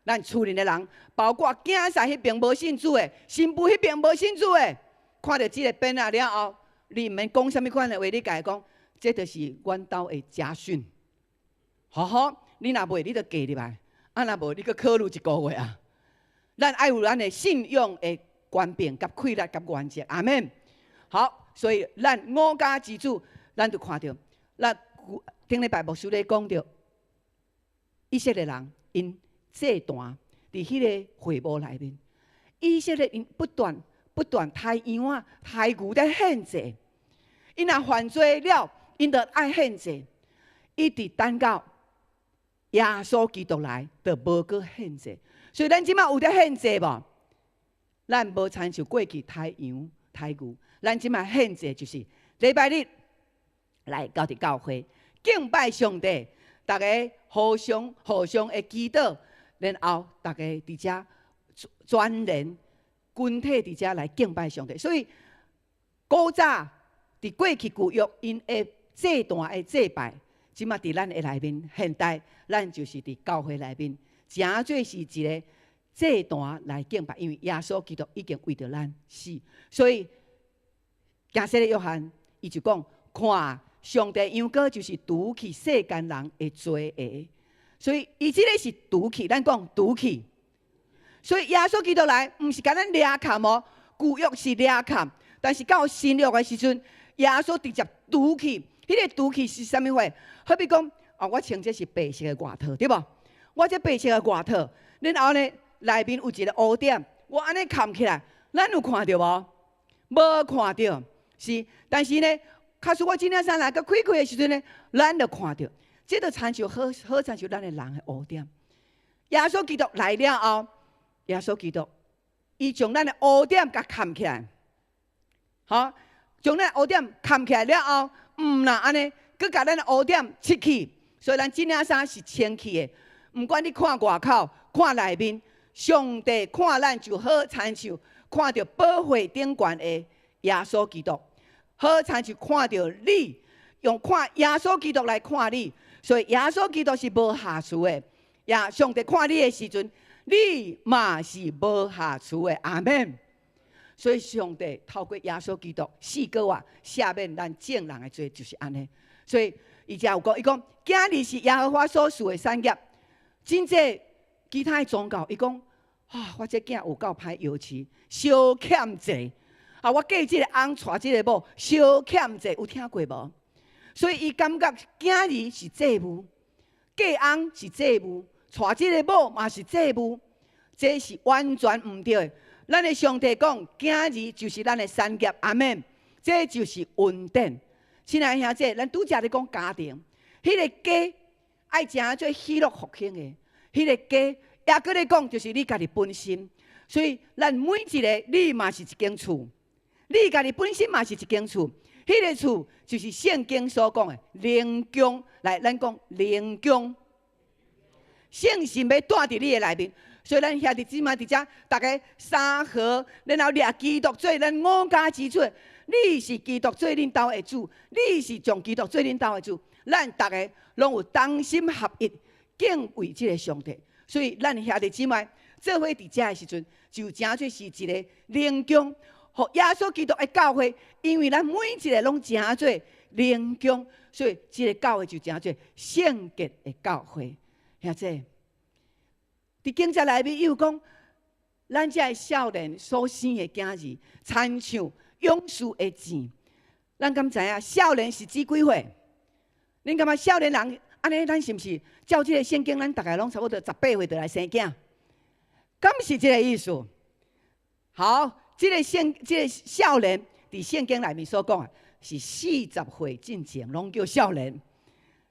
咱厝裡的人，包括囝婿彼爿無信主的，新婦彼爿無信主的，看著這个匾仔了後，你毋免講啥物款的話，你共伊講，這就是阮兜的家訓。好好，你若袂，你就嫁入來；啊，若無，你閣考慮一个月啊。咱愛有咱的信仰的權柄、佮氣力、佮原則，阿們。好，所以咱五家之主，咱就看著，咱頂禮拜牧師咧講著，以色列人𪜶祭壇佇彼个會幕內面，以色列𪜶不斷不斷刣羊仔、刣牛咧獻祭，𪜶若犯罪了，𪜶就愛獻祭，一直等到耶穌基督來，就無閣獻祭。所以咱這馬有咧獻祭無？咱無親像過去刣羊、刣牛，咱這馬獻祭就是禮拜日來到佇教會敬拜上帝，逐家互相互相的祈禱，然後逐家佇遮全人群體佇遮來敬拜上帝。所以古早佇過去舊約𪜶的祭壇的祭拜，這馬佇咱的內面，現代咱就是佇教會內面，誠做是一个祭壇來敬拜，因為耶穌基督已經為著咱死，所以驚洗的約翰伊就講：看，上帝羊羔就是除去世間人的罪的，所以伊這个是除去，咱講除去。所以耶穌基督來，毋是共咱掠崁哦，舊約是掠崁，但是到新約的時陣，耶穌直接除去。彼个除去是啥物貨？好比講，哦，我穿這是白色的外套，對無？我這白色的外套，然後呢，內面有一个烏點，我按呢崁起來，咱有看著無？無看著，是。但是呢，假使我這領衫來閣開開的時陣呢，咱就看著，這就親像好好親像咱的人的烏點。耶穌基督來了後，耶穌基督伊將咱的烏點共崁起來，好，將咱烏點崁起來了後，毋但按呢，閣共咱的烏點拭去，所以咱這領衫是清氣的。毋管你看外口，看內面，上帝看咱就好親像看著寶血頂懸的耶穌基督。好親像看著你，用看耶穌基督來看你，所以耶穌基督是無瑕疵的。也上帝看你的時陣，你嘛是無瑕疵的。阿門。所以上帝透過耶穌基督四個活赦免咱眾人的罪，就是按呢。所以伊遮有講，伊講囝兒是耶和華所賜的產業。真濟其他的宗教，伊講啊，我這囝有夠歹搖飼，相欠債。啊，我嫁這個翁娶這個某，相欠債，有聽過無？所以伊感覺囝兒是債務，嫁翁是債務，娶這個某嘛是債務，這是完全毋對的。咱的上帝講，囝兒就是咱的產業，阿門。這就是恩典。親愛兄弟，咱拄才咧講家庭，彼個家愛成做喜樂復興的，彼個家，也閣咧講就是你家己本身。所以咱每一個你嘛是一間厝，你家己本身嘛是一間厝，彼個厝就是聖經所講的靈宮。來，咱講靈宮，聖神欲蹛佇你的內面。所以咱兄弟姊妹佇遮，逐家三和，然後掠基督做咱五家之主。你是基督做恁兜的主，你是將基督做恁兜的主。咱逐家攏有同心合一敬畏這個上帝。所以咱兄弟姊妹做伙佇遮的時陣，就成做是一個靈宮，予耶穌基督的教會。因為咱每一個攏成做靈宮，所以這個教會就成做聖潔的教會。兄弟。佇經節內面，伊有講，咱這个少年所生的囝兒，親像勇士的箭。咱敢知影少年是指幾歲？恁感覺少年人按呢？咱是毋是照這個聖經？咱逐家攏差不多18歲就來生囝，敢是這個意思？好，這個聖這個少年佇聖經內面所講的，是四十歲進前攏叫少年。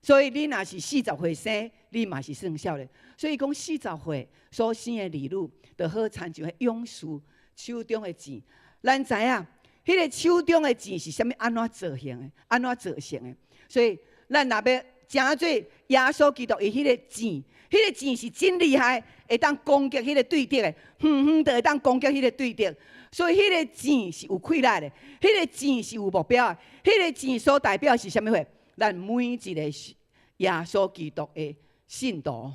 所以你若是四十歲生，你嘛是算少年。所以講四十歲所生的兒女，就好親像彼勇士手中的箭。咱知影，彼個手中的箭是啥物按怎造型的，按怎造成的。所以咱若欲成做耶穌基督伊彼個箭，彼個箭是真厲害，會當攻擊彼個對敵的，遠遠就會當攻擊彼個對敵。所以彼個箭是有氣力的，彼個箭是有目標的，彼個箭所代表是啥物貨？咱每一個耶穌基督的信徒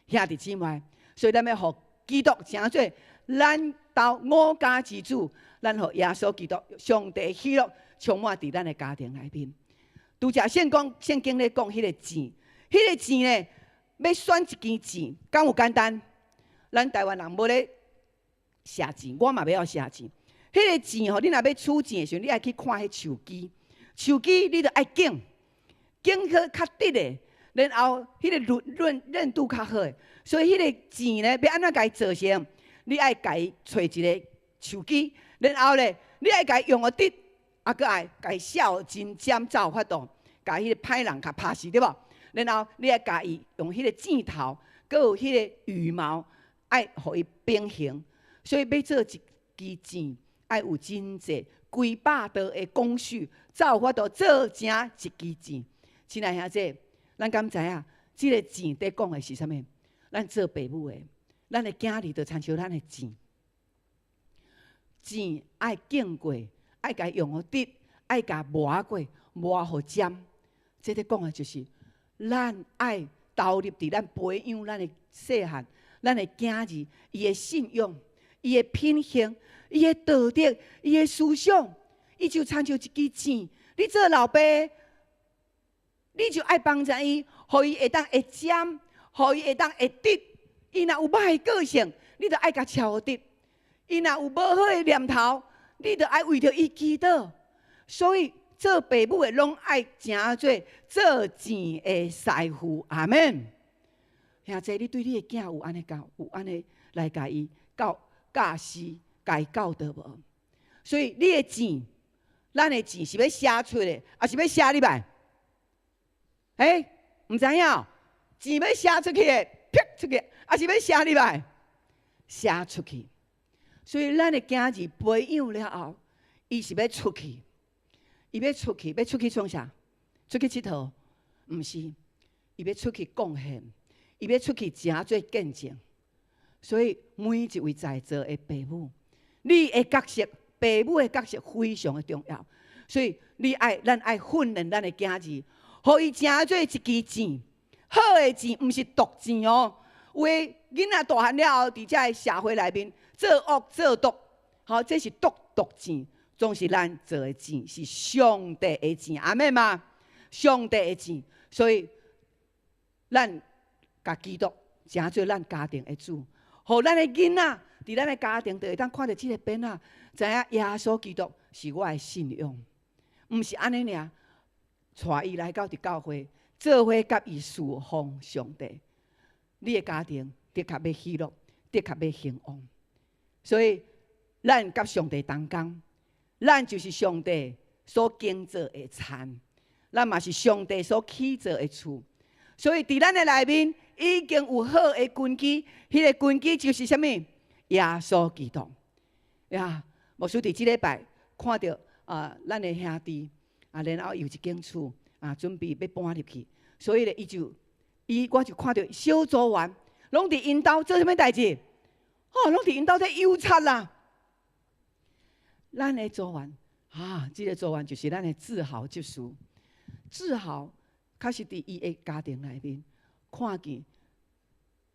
兄弟姊妹，所以咱欲予基督成做咱兜五家之主，咱予耶穌基督上帝喜樂充滿佇咱的家庭內面。拄才聖講聖經咧講彼個箭，彼個箭呢，欲選一支箭，敢有簡單？咱台灣人無咧射箭，我嘛袂曉射箭。彼個箭吼，你若欲取箭的時陣，你愛去看彼樹枝，樹枝你著愛揀。揀好較直的，然後彼個韌韌韌度較好的，所以彼個箭呢，欲按怎共伊做成？你愛共伊揣一個樹枝，然後咧，你愛共伊用予直，啊，閣愛共伊削真尖才有法度，共彼個歹人共拍死，對無？然後你愛共伊用彼個箭頭，閣有彼個羽毛，愛予伊平衡。所以欲做一支箭，愛有真濟幾百道的工序，才有法度做成一支箭。親愛兄弟，咱敢知影？這個箭佇講的是啥物？咱做爸母的，咱的囝兒就親像咱的箭，箭愛揀過，愛共伊用予直，愛共磨過，磨予尖。這佇講的就是，咱愛投入佇咱培養咱的細漢，咱的囝兒，伊的信仰，伊的品行，伊的道德，伊的思想，伊就親像一支箭。你做老爸，你就愛幫助伊，予伊會當會尖，予伊會當會直。伊若有歹個性，你就愛共捙予直。伊若有無好的念頭，你就愛為著伊祈禱。所以做爸母的攏愛成做做箭的師傅。阿門。兄弟，你對你的囝有按呢教，有按呢來共伊教教示，共伊教導無？所以你的箭，咱的箭是欲射出的，抑是欲射入來？欸，毋知影，箭欲射出去的，啪出去，抑是欲射入來？射出去。所以咱的囝兒培養了後，伊是欲出去，伊欲出去，欲出去創啥？出去𨑨迌？毋是，伊欲出去貢獻，伊欲出去成做見證。所以每一位在座的爸母，你的角色，爸母的角色非常的重要。所以你愛，咱愛訓練咱的囝兒，予伊成做一支箭，好的箭，毋是毒箭哦。有的囡仔大漢了後，佇這个社會內面做惡做毒，好，這是毒毒箭。總是咱做的箭是上帝的箭，阿們嗎？上帝的箭，所以咱共基督成做咱家庭的主，予咱的囡仔佇咱的家庭就會當看著這個變仔，知影耶穌基督是我的信仰，毋是按呢爾，帶伊來到佇教會，做伙佮伊侍奉上帝。你的家庭的確欲喜樂，的確欲興旺。所以咱佮上帝同工。咱就是上帝所建造的田，咱嘛是上帝所起造的厝。所以佇咱的內面已經有好的根基，彼個根基就是啥物？耶穌基督。呀，牧師佇這禮拜看著啊，咱的兄弟啊，然後有一間厝啊，準備欲搬入去，所以咧，伊就伊我就看著小組員攏佇𪜶兜做啥物代誌？哦，攏佇𪜶兜咧油漆啦。咱的組員啊，這個組員就是咱的志豪執事。志豪確實佇伊的家庭內面看見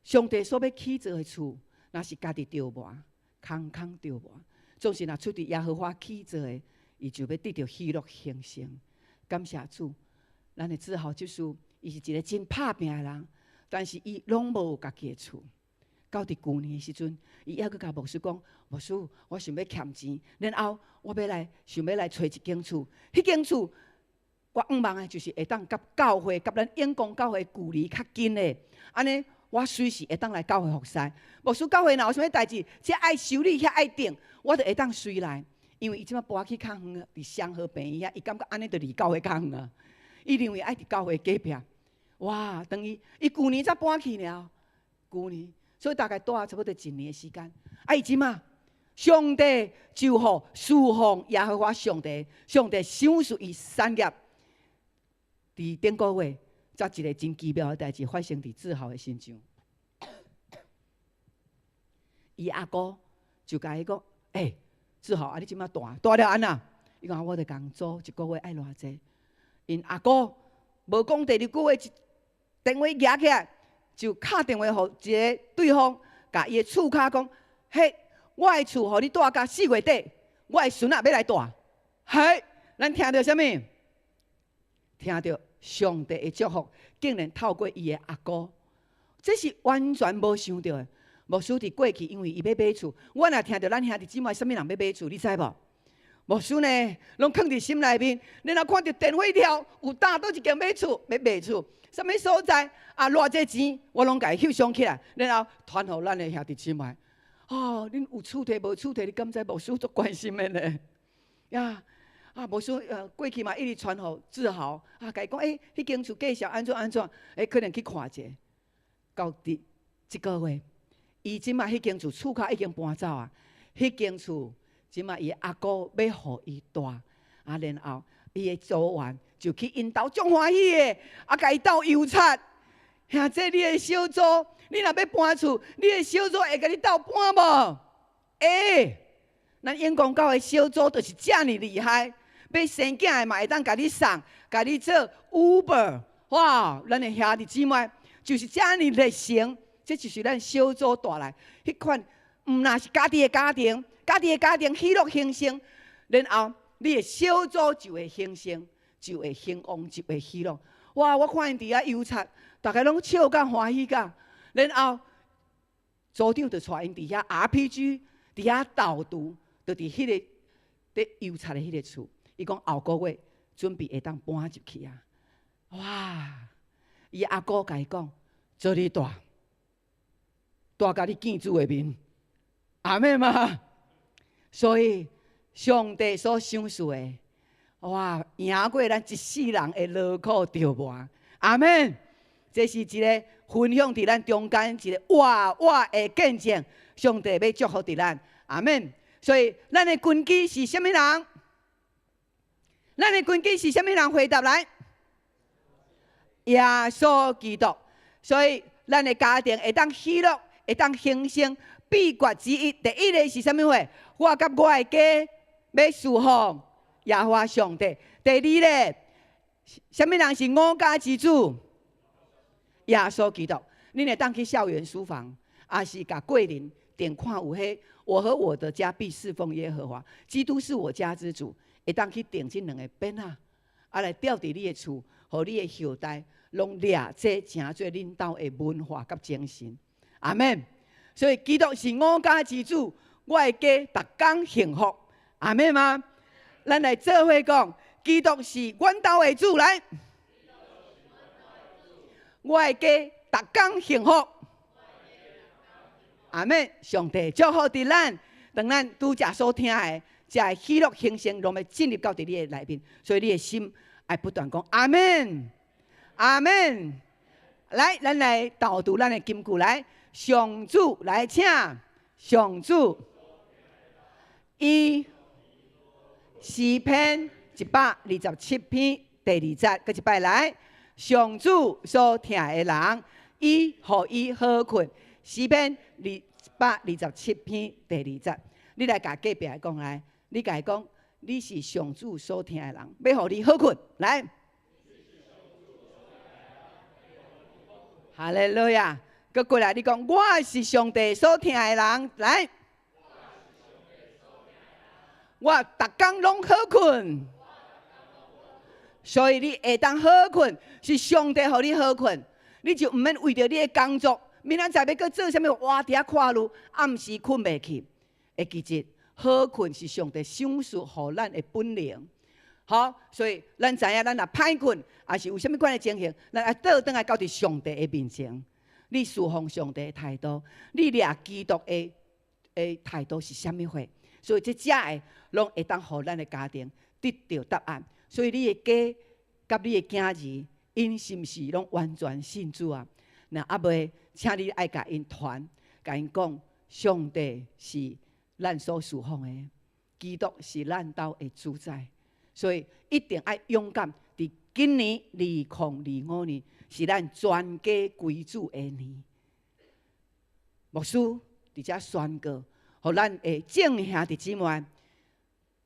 上帝所欲起造的厝，若是家己著磨，空空著磨，總是若出佇耶和華起造的，伊就欲得著喜樂興盛。感謝主，咱的志豪執事，伊是一个真拍拚的人，但是伊攏無家己的厝。到佇舊年的時陣，伊猶閣共牧師講：牧師，我想欲儉錢，然後我欲來想欲來揣一間厝。彼間厝，我向望的就是會當佮教會、佮咱永光教會距離較近的，按呢我隨時會當來教會服侍。牧師教會若有啥物代誌，這愛修理遐愛定，我就會當隨來。因為伊這擺搬去較遠，佇雙和病院遐，伊感覺按呢就離教會較遠啊。伊認為愛佇教會隔壁。哇！當伊伊舊年才搬去爾，舊年。所以大概蹛差不多一年的時間。啊，伊這馬上帝就予侍奉耶和華上帝，上帝賞賜伊產業。佇頂個月，才一个真奇妙的代誌發生佇志豪的身上。伊阿姑就共伊講：欸，志豪，啊，你這馬大大了按怎？伊講我著共租一個月愛偌濟？𪜶阿姑無講第二句話，電話舉起來。就敲電話予一个對方，共伊的厝跤講：嘿，我的厝予你蹛到四月底，我的孫仔欲來蹛。嘿，咱聽著啥物？聽著上帝的祝福，竟然透過伊的阿姑，這是完全無想著的。牧師佇過去，因為伊欲買厝，我若聽著咱兄弟姊妹啥物人欲買厝，你知無？牧師呢，攏囥佇心內面。然後看著電話條有佗佗一間買厝，欲賣厝，啥物所在啊？偌濟錢，我攏共伊翕相起來，然後傳予咱的兄弟姊妹。哦，恁有厝摕無厝摕？你敢知牧師足關心的呢？呀，啊，牧師過去嘛一直傳予志豪，啊，共伊講，欸，彼間厝介紹按怎按怎，欸，可能去看一下。到佇這個月，伊這馬彼間厝厝跤已經搬走啊，彼間厝這馬伊阿姑欲予伊蹛，啊，然後伊的組員就去𪜶兜足歡喜的，啊，共伊鬥油漆。兄弟，你的小組，你若欲搬厝，你的小組會共你鬥搬無？會，咱永光教會小組就是遮爾厲害，欲生囝的嘛會當共你送，共你做 Uber，哇！咱的兄弟姊妹就是遮爾熱誠，這就是咱小組帶來彼款，毋但是家己的家庭，家己的家庭喜樂興盛，然後你的小組就會興盛，就會興旺，就會喜樂。哇！我看𪜶佇遐油漆，逐家攏笑甲歡喜甲，然後組長就帶𪜶佇遐 RPG，佇遐鬥圖，就佇彼个佇油漆的彼个厝。伊講後個月準備會當搬入去啊！哇！伊阿姑共伊講，做你蹛，蹛共你見主的面，阿們嗎？所以上帝所賞賜的，哇！贏過咱一世人的勞苦著磨，阿們。這是一个分享佇咱中間一个活活的見證，上帝欲祝福佇咱，阿們。所以咱的根基是啥物人？咱的根基是啥物人？回答來，耶穌基督。所以咱的家庭會當喜樂，會當興盛。秘訣之一，第一个是啥物貨？我佮我的家欲侍奉耶和華上帝。第二咧，啥物人是我家之主？耶穌基督。恁會當去校園書房，抑是共桂林點看有彼，我和我的家必侍奉耶和華，基督是我家之主，會當去訂這兩个匾仔，啊來吊佇你的厝，予你的後代攏掠這成做恁兜的文化佮精神。阿們。所以基督是我家之主，我的家逐工幸福。阿們嗎？咱來做伙講，基督是阮兜的主來，我的家逐工幸福。阿們，上帝祝福佇咱，當咱拄才所聽的，這个喜樂興盛，攏欲進入到佇你的內面，所以你的心愛不斷講阿們，阿們。來，咱來導讀咱的金句來，上主來請，上主，伊詩篇127篇第二節，閣一擺來，上主所疼的人，伊予伊好睏。詩篇127篇第二節，你來共隔壁的講來，你共伊講，你是上主所疼的人，欲予你好睏，來。哈利路亞，閣過來，你講我是上帝所疼的人，來。我逐工攏好睏，所以你會當好睏，是上帝予你好睏，你就毋免為著你的工作，明仔載欲閣做啥物，活佇遐看路，暗時睏袂去。會記得好睏是上帝賞賜予咱的本領。好，所以咱知影，咱若歹睏，抑是有啥物款的情形，咱愛倒轉來到佇上帝的面前。你侍奉上帝的態度，你掠基督的態度是啥物貨？所以這遮的攏會當予咱的家庭得著答案。所以你的家佮你的囝兒，𪜶是毋是攏完全信主啊？若猶未，請你愛共𪜶傳，共𪜶講，上帝是咱所侍奉的，基督是咱兜的主宰。所以一定愛勇敢。佇今年2025年是咱全家歸主的年。牧師佇遮宣告，予咱的眾兄弟姊妹，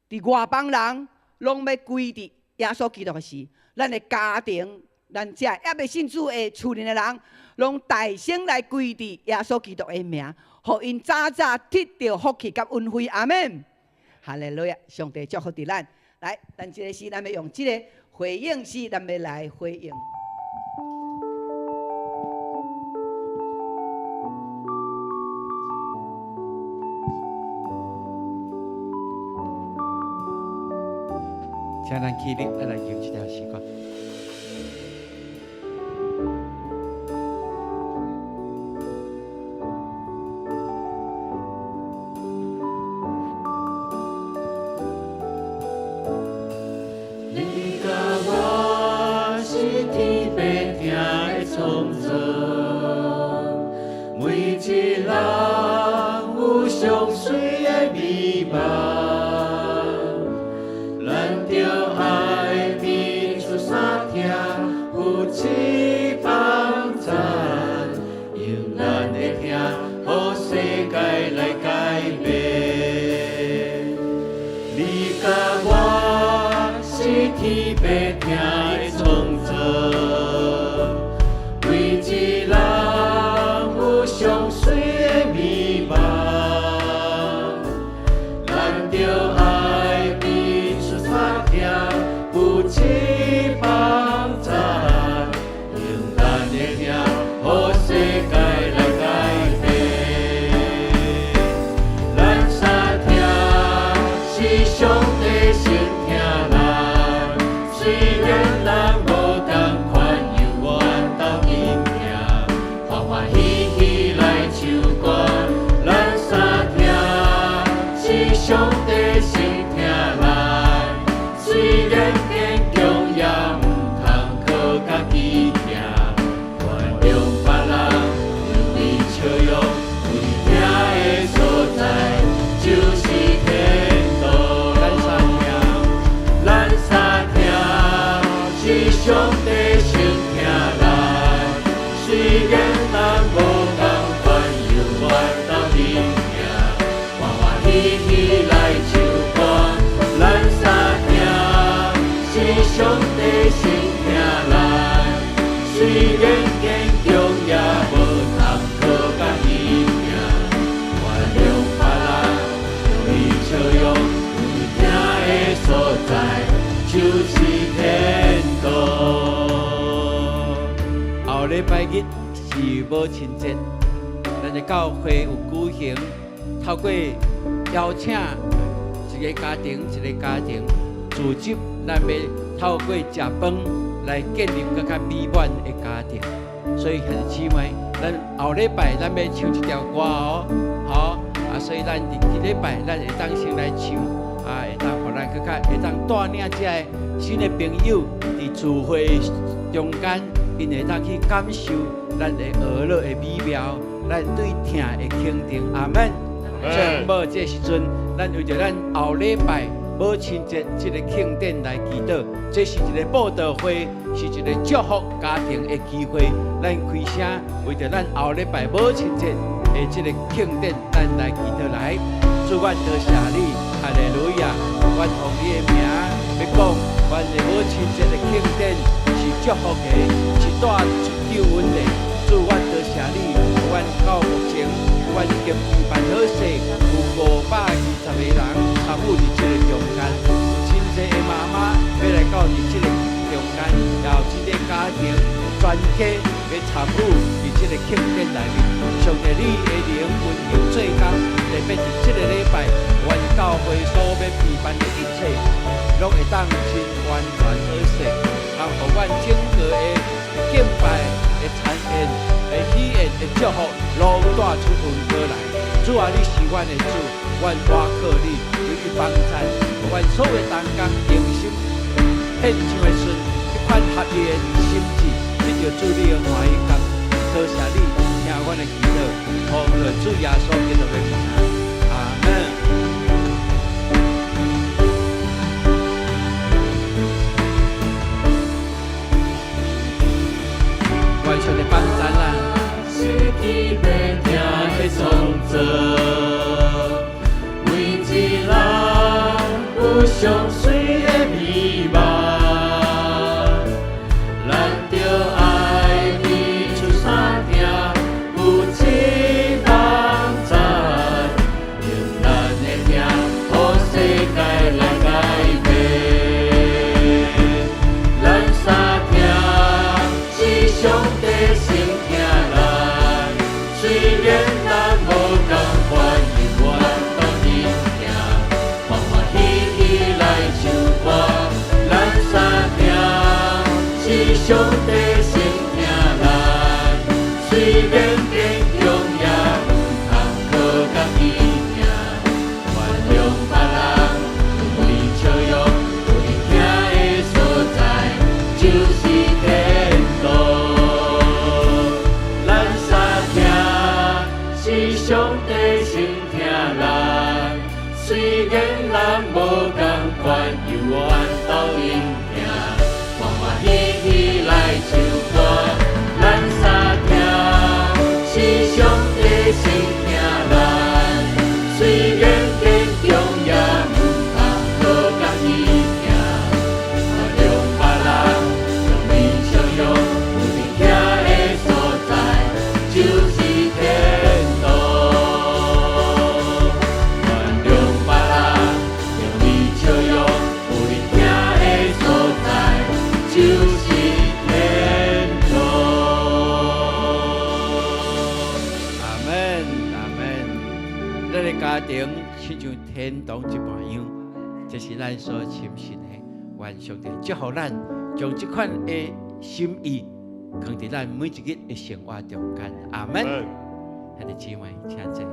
佇外邦人攏欲歸佇耶穌基督的時，咱的家庭，咱遮猶未信主的厝內的人，攏大聲來歸佇耶穌基督的名，予𪜶早早得著福氣佮恩惠。阿們，哈利路亞！上帝祝福佇咱。來，咱這个詩，咱欲用這个回應詩，咱欲來回應。請咱起立，咱來唱這條詩歌。你佮我是天父疼的創造，每一人有上媠的美夢，咱著愛彼此相疼，扶持幫贊，用咱的疼，予世界來改變。你佮我是天父疼的創造，每一人有上媠的美夢，咱著愛彼此相疼，扶持幫贊，用咱的疼，予世界來改變。咱相疼是上帝先疼咱，雖然咱無仝款，猶原鬥陣疼，歡歡喜喜來唱歌。咱相疼是上帝先疼咱，雖然堅強也毋通靠家己行，原諒別人，因為笑容，為疼的所在就是天堂。咱相疼，咱相疼是上帝先疼咱，雖然咱無仝款，猶原鬥陣疼，歡歡喜喜來唱歌。咱相疼在就是天堂。後禮拜日是母親節，咱的教會有舉行，透過邀請一个家庭一个家庭組織，咱欲透過食飯來建立閣較美滿的家庭。所以兄弟姊妹，咱後禮拜咱欲唱這條歌哦，好啊，所以咱佇這禮拜咱會當先來唱，啊，會當予咱閣較會當帶領這个新的朋友佇聚會中間，𪜶會當去感受咱的和樂的美妙，咱對疼的肯定。阿門。所以無這時陣，咱為著咱後禮拜母親節這个慶典來祈禱，這是一个佈道會，是一个祝福家庭的機會。咱開聲為著咱後禮拜母親節的這个慶典，咱來祈禱來。主，阮多謝你，哈利路亞！阮奉你的名欲講，阮的母親節的慶典是祝福的，是帶出救恩的。主，阮多謝你，阮到目前，阮已經預辦好勢，有520個人參與佇這个中間，有真濟的媽媽欲來到佇這个中間，也有真濟家庭全家欲參與佇這个慶典內面。上帝，你的靈運行做工，特別佇這个禮拜，阮教會所欲備辦的一切，攏會當真完全好勢，通予阮整個的敬拜的餐宴的喜宴的祝福，攏帶出恩膏來。主啊，你是阮的主，阮倚靠你，求你幫贊，阮所有同工用心獻上的時，這款合一的心志，得著主你的歡喜感。多謝你聽阮的祈禱，奉主耶穌基督的名，阿門。願上帝幫贊咱。失去欲疼的創造，每一人有上媠的美夢，咱著愛付出三疼，有一幫贊，用咱的疼，予世界來改變。咱三疼是上帝先疼咱，雖然咱無仝款，猶原鬥陣疼，歡歡喜喜來唱歌。咱三疼是上帝先疼咱，雖然堅強也毋通靠家己行，原諒別人，用你笑容，有你疼的所在，就是天堂。咱三疼是上帝先疼咱，雖然咱無仝款，猶原鬥陣疼，歡歡喜喜來唱歌。咱三疼是上帝先疼咱，雖然堅強也毋通靠家己行，原諒別人，用你笑容，有你疼的所在，就是天堂。原諒別人，用你笑容，有你疼的所在，就是天堂。阿門，阿門。咱的家庭親像天堂一般樣，這是咱所深信的。願上帝祝福咱，將這款的心意藏佇咱每一日的生活中間。阿門。兄弟姊妹，請坐。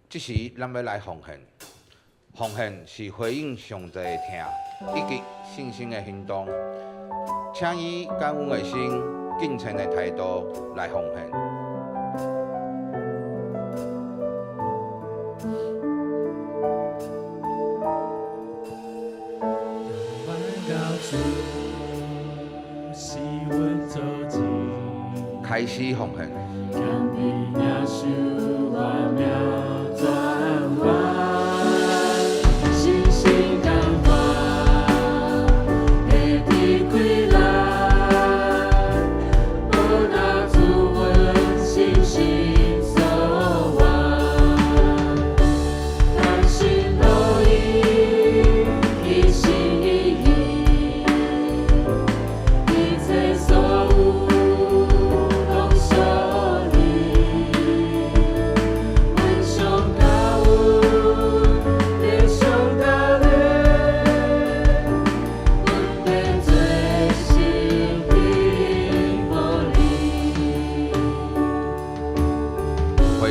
這時，咱欲來奉獻。奉獻是回應上帝的疼，以及信心的行動。請以感恩的心、敬虔的態度來奉獻。阮到主是阮祖籍，開始奉獻。謙卑領受我命轉彎，信心甘願，會伫困難，無人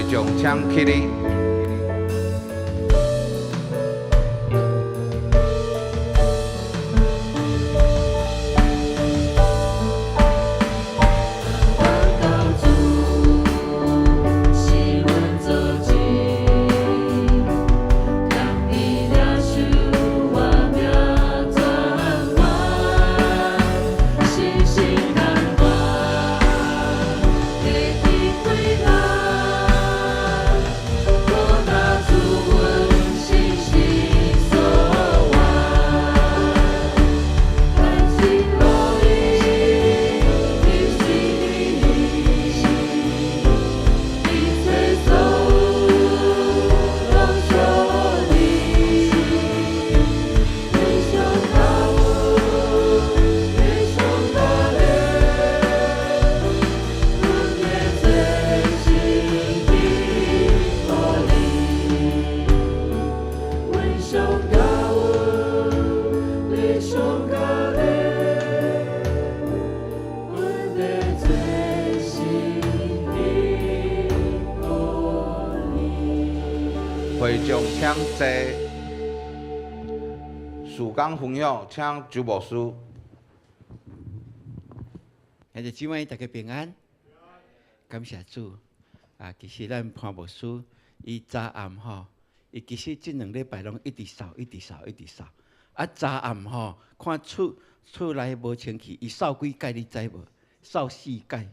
會眾請起立。會眾請坐。事工分享，請周牧師。兄弟姊妹，大家平安。感謝主。啊，其實咱潘牧師，伊昨暗吼，伊其實這兩禮拜攏一直掃，一直掃，一直掃。啊，昨暗吼，看厝厝內無清氣，伊掃幾擺你知無？掃四擺。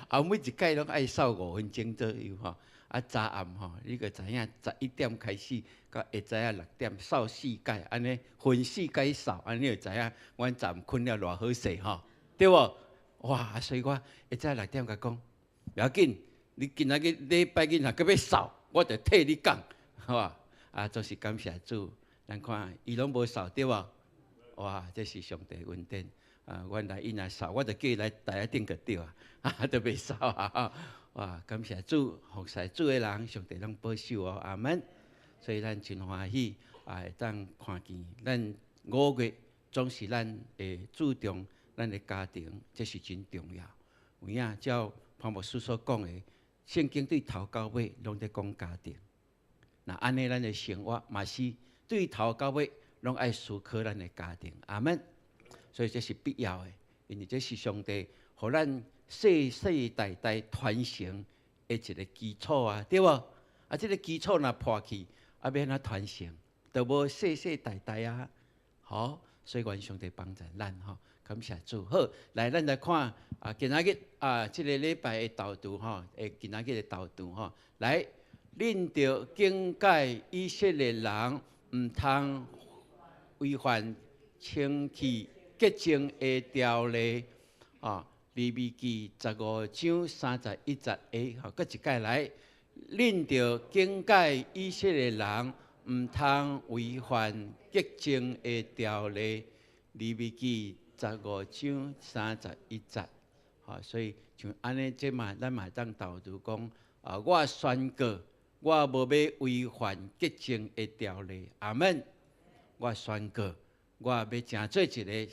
啊，每一擺攏愛掃5分鐘左右吼。啊，昨暗吼，你就知影11點開始，到下早仔6點掃四擺，按呢分四擺掃，按呢就知影阮昨暗睏了偌好勢吼，對無？哇！所以我下早6點共講，袂要緊，你今仔日禮拜日若閣欲掃，我就替你講，好無？啊，總是感謝主，咱看伊攏無掃對無？哇！這是上帝恩典啊！原來伊若掃，我就叫伊來台仔頂就對啊，啊，都袂掃啊！哇！感謝主，服侍主的人，上帝攏保守哦，阿門。所以咱真歡喜啊，會當看見咱5月總是咱會注重咱的家庭，這是真重要。有影照潘牧師所講的，聖經對頭到尾攏佇講家庭。若按呢，咱的生活嘛是對頭到尾攏愛思考咱的家庭，阿門。所以這是必要的，因為這是上帝予咱世世代代傳承的一個基礎啊，對無？啊，這個基礎若破去，啊，欲按怎傳承？就無世世代代啊。好，所以願上帝幫助咱吼，感謝主。好，來，咱來看啊，今仔日啊，這個禮拜的導讀吼，今仔日的導讀吼，來，恁著警戒以色列人，毋通違反清氣潔淨的條例啊。利未記15章31節下，吼，閣一擺來，恁著警戒以色列人，毋通違反潔淨的條例。利未記15章31節，吼，所以像按呢，這嘛，咱嘛會當導讀講，啊，我宣告，我無欲違反潔淨的條例，阿門。我宣告，我欲成做一个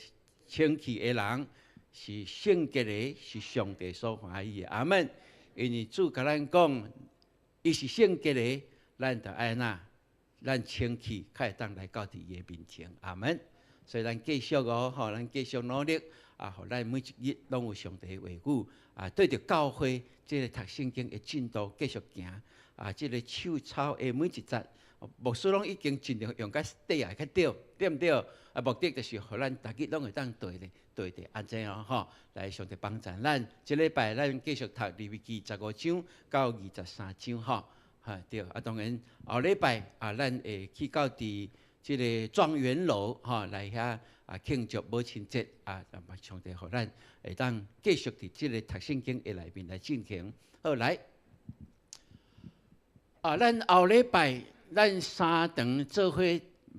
清氣的人。是聖潔的，是上帝所歡喜的。阿門。因為主共咱講，伊是聖潔的，咱就愛按怎，咱清氣較會當來到佇伊的面前。阿門。所以咱繼續哦，吼，咱繼續努力啊，予咱每一日攏有上帝的話語啊，對著教會這个讀聖經的進度繼續行啊，這个手抄的每一節，牧師攏已經盡量用較短的較對，對毋對？啊，目的就是予咱逐日攏會當對咧，對對，按呢哦吼，來上帝幫助咱。這禮拜咱繼續讀利未記15章到23章吼，哈對。啊，當然後禮拜啊，咱會去到佇這个狀元樓吼來遐啊慶祝母親節啊，上帝予咱會當繼續佇這个讀聖經的內面來進行。好來，啊，咱後禮拜咱三頓做伙。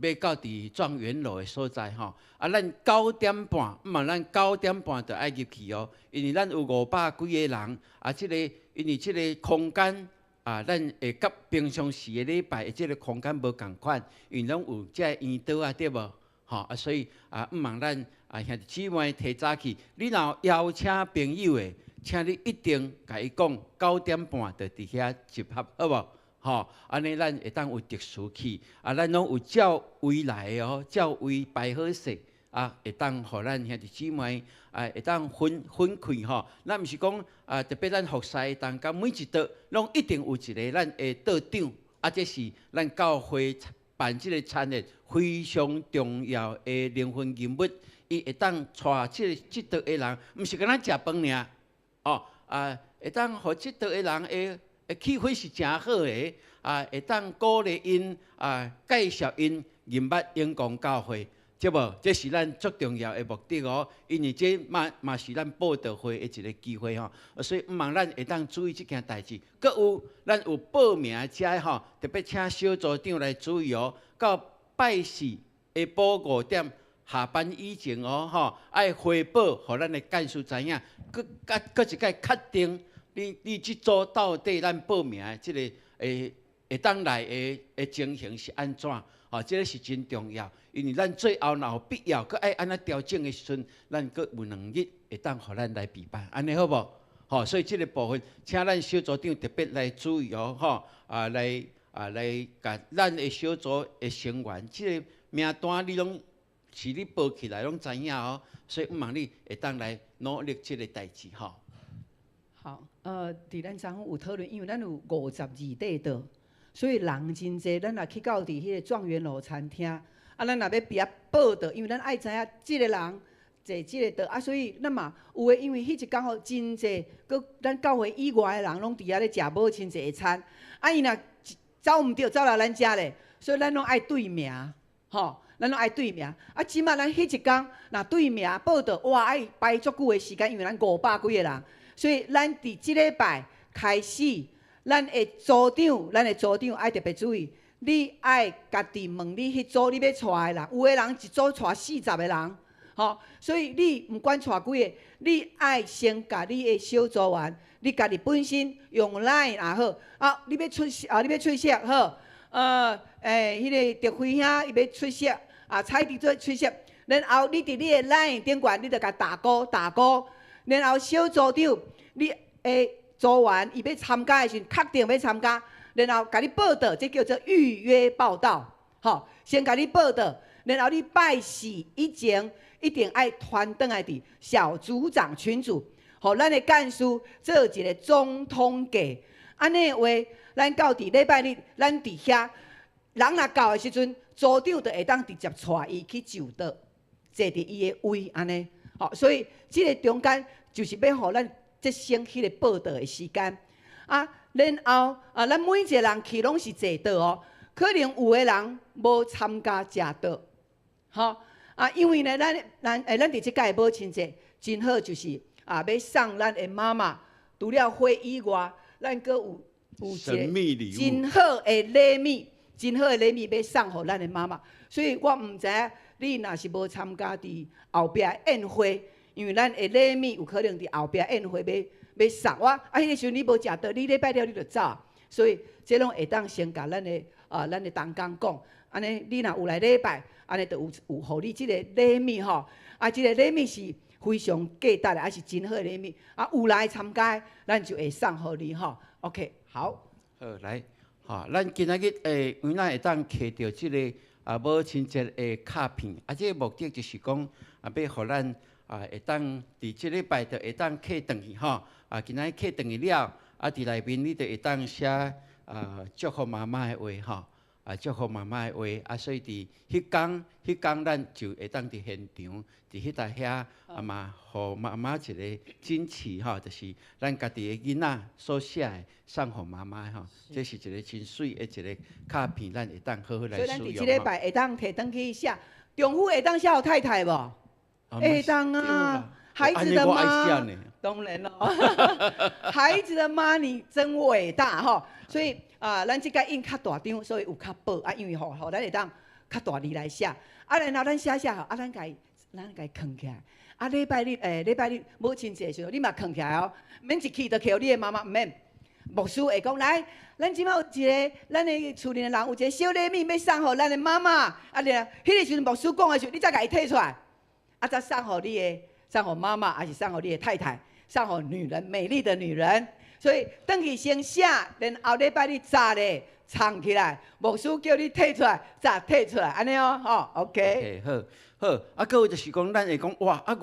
欲到佇狀元樓的所在吼，啊，咱9點半，毋嘛，咱九點半就愛入去哦，因為咱有500幾个人，啊，這个因為這个空間啊，咱會佮平常時的禮拜的這个空間無仝款，因為攏有這个圓桌啊，對無？吼啊，所以啊，毋茫咱啊兄弟姊妹提早去，你若有邀請朋友的，請你一定共伊講9點半就佇遐集合，好無？吼，按呢咱會當有特殊去，啊，咱攏有照位來的哦，照位排好勢，啊，會當予咱兄弟姊妹啊，會當分分開吼。咱毋是講啊，特別咱服侍當中每一桌攏一定有一个咱的桌長，啊，這是咱教會辦這个餐宴非常重要的靈魂人物，伊會當帶這个這桌的人，毋是干焦食飯爾，哦，啊，會當予這桌的人的氣氛是誠好的，啊，會當鼓勵𪜶啊，介紹𪜶認捌永光教會，對無？這是咱足重要的目的哦，因為這嘛嘛是咱佈道會的一个機會吼，所以毋望咱會當注意這件代誌。閣有咱有報名遮吼，特別請小組長來注意哦。到拜四下晡5點下班以前哦，吼，愛回報予咱的幹事知影，閣閣閣一擺確定。你這組到底咱報名的這个會會當來的的情形是按怎？吼，這个是真重要，因為咱最後若有必要，閣愛按怎調整的時陣，咱閣有2日會當予咱來備辦，按呢好無？吼，所以這个部分，請咱小組長特別來注意哦，吼，啊來啊來，共咱的小組的成員，這个名單你攏是你報起來攏知影哦，所以毋望你會當來努力這个代誌吼。好，佇咱昨昏有討論，因為咱有52塊桌，所以人真濟。咱若去到佇彼个狀元樓餐廳，啊，咱若欲佇遐報桌，因為咱愛知影這个人坐這个桌，啊，所以咱嘛有的，因為彼一工吼真濟，閣咱教會以外的人攏佇遐咧食母親節的餐，啊，伊若走毋著，走來咱遮咧，所以咱攏愛對名，吼，咱攏愛對名。啊，這馬咱彼一工若對名報桌，哇，愛排足久的時間，因為咱500幾个人。所以咱佇這禮拜開始，咱的組長愛特別注意，你愛家己問你彼組你欲帶的人，有的人一組帶40個人，吼，所以你毋管帶幾个，你愛先共你的小組員，你家己本身用 LINE 也好，啊，你欲出席啊，你欲出席好，彼个德輝兄伊欲出席，啊，彩弟做出席，然後你佇你的 LINE 頂懸，你就共打勾打勾。然後小組長，你的組員伊欲參加的時陣，確定欲參加，然後共你報到，這叫做預約報到，吼，先共你報到，然後你拜四以前一定愛傳轉來佇小組長群組，予咱的幹事做一个總統計。按呢話，咱到佇禮拜日，咱佇遐人若到的時陣，組長就會當直接帶伊去就桌，坐佇伊的位按呢，吼，所以這个中間就是欲予咱節省彼个報桌的時間。啊，然後啊，咱每一个人去攏是坐桌哦，可能有的人無參加食桌，吼啊，因為呢，咱佇這擺母親節真好，就是啊，欲送咱的媽媽，除了花以外，咱閣有一个真好的禮物，真好的禮物欲送予咱的媽媽。所以我毋知影你若是無參加佇後壁宴會，因為咱的禮物有可能佇後壁宴會欲送我，啊，彼个時陣你無食到，你禮拜了你就走，所以這攏會當先共咱的同工講，按呢你若有來禮拜，按呢就有予你這个禮物吼，啊，這个禮物是非常價值的，啊是真好的禮物，啊有來參加，咱就會送予你吼。OK，好。好，來，吼，咱今仔日有咱會當摕著這个啊母親節的卡片，啊，這个目的就是講啊，欲予咱啊會當佇這禮拜就會當摕轉去吼，啊，今仔日摕轉去了，啊，佇內面你就會當寫啊祝福媽媽的話吼，啊祝福媽媽的話，啊，所以佇彼工彼工咱就會當佇現場，佇彼搭遐啊嘛，予媽媽一个錦旗吼，就是咱家己的囡仔所寫的送予媽媽吼，這是一个真媠的一个卡片，咱會當好好來所以咱使用。佇這禮拜會當提轉去寫，丈夫會當寫予太太無？會當啊，孩子的媽，當然咯，孩子的媽你真偉大吼，所以啊，咱這擺印較大張，所以有較薄啊，因為吼，予咱會當較大字來寫，啊，然後咱寫寫吼，啊，咱共伊囥起來，啊，禮拜日母親節的時陣，你嘛囥起來哦，免一去就予你的媽媽，毋免。牧師會講來，咱這馬有一个咱的厝裡的人有一个小禮物欲送予咱的媽媽，啊，咧，彼个時陣牧師講的時陣，你才共伊提出來，啊，才送予你的，送予媽媽，抑是送予你的太太，送予女人，美麗的女人。所以轉去先寫，然後禮拜你紮咧藏起來，牧師叫你提出來，紮提出來，按呢哦，吼，OK。 OK，好，好，啊，閣有就是講，咱會講哇，啊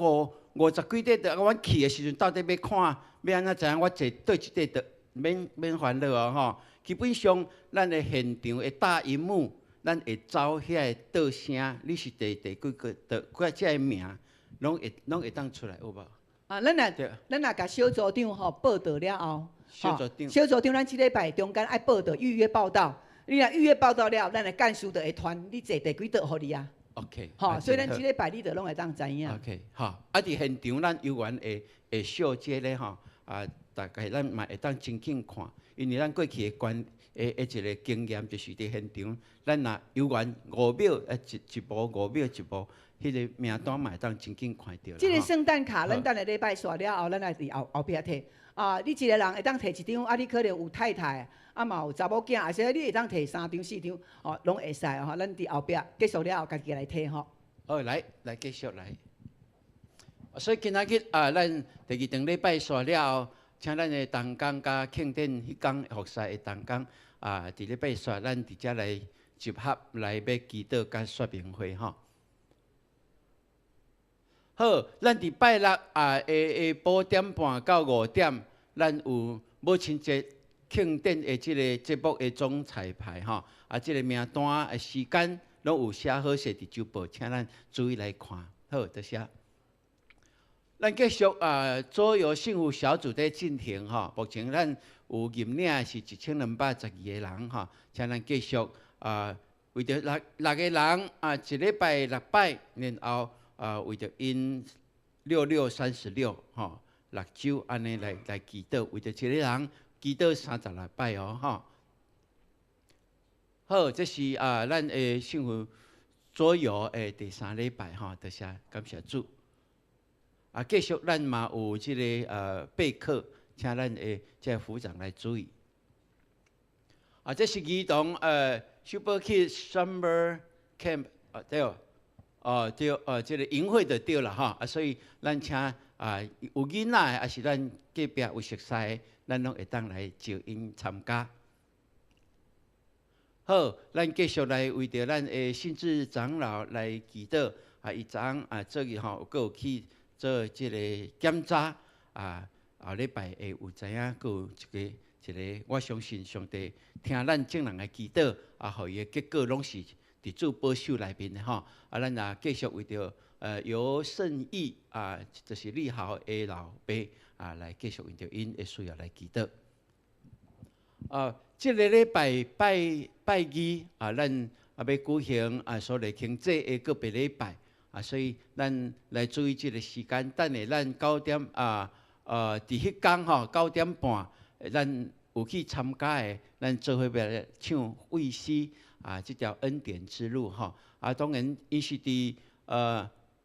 五十幾塊桌，啊，阮去的時陣到底欲看，欲按怎知影我坐佗一塊桌，免免煩惱哦，吼。基本上，咱的現場的大螢幕，咱會走遐个桌聲，你是第幾個桌，幾這个名，攏會當出來，有無？啊，咱若共小組長吼報到了後，小組長，小組長，咱這禮拜中間愛報到預約報到，你若預約報到了，咱的幹事就會傳你坐第幾桌予你啊。 OK，吼，所以咱這禮拜你就攏會當知影。 OK，好，啊，佇現場咱有緣會秀這个吼，啊，大概咱嘛會當真緊看，因為咱過去的觀的一個經驗，就是佇現場，咱若有緣五秒，啊一步五秒一步，彼個名單嘛會當真緊看著。這個聖誕卡，咱等下禮拜煞了後，咱來佇後後壁提。啊，你一個人會當提一張，啊，你可能有太太，啊嘛有查某囝，或者你會當提三張四張，哦，攏會使吼。咱佇後壁結束了後，家己來提吼。好，來來繼續來。所以今仔日啊，咱第二頓禮拜煞了後，請咱的同工佮慶典彼工服侍的同工啊，佇禮拜煞咱佇遮來集合來欲祈禱佮說明會吼。好，咱佇拜六啊，下下晡點半到5點，咱有母親節慶典的這個節目的總彩排吼。啊，這個名單的時間攏有寫好勢佇週報，請咱注意來看。好，多謝。咱繼續啊，左右幸福小組佇進行吼。目前咱有認領是1212個人吼，請咱繼續啊，為著六六個人啊，一禮拜六擺，然後啊，為著𪜶六六36吼，6週按呢來祈禱，為著一個人祈禱36擺哦吼。好，這是啊，咱的幸福左右的第三禮拜吼，多謝感謝主。啊，繼續咱嘛有這個備課，請咱的這個副長來注意。啊，這是兒童Super Kids Summer Camp 啊，對哦，哦對，哦這個營會就對啦吼。啊，所以咱請啊有囡仔的，抑是咱隔壁有熟似的，咱攏會當來招𪜶參加。好，咱繼續來為著咱的信智長老來祈禱。啊，伊昨昏啊，昨日吼，閣有去做這個檢查啊，後禮拜會有知影，閣有一個一個，我相信上帝聽咱眾人的祈禱，啊，予伊的結果攏是佇主保守內面的吼。啊，咱也繼續為著尤勝義啊，就是立豪的老爸啊，來繼續為著𪜶的需要來祈禱。啊，這個禮拜拜拜二啊，咱啊欲舉行啊，所謂慶祭的告別禮拜啊，所以咱來注意這個時間。等下咱九點啊，佇彼工吼九點半，咱有去參加的，咱做伙欲來唱衛詩啊，這條恩典之路吼。啊，當然伊是佇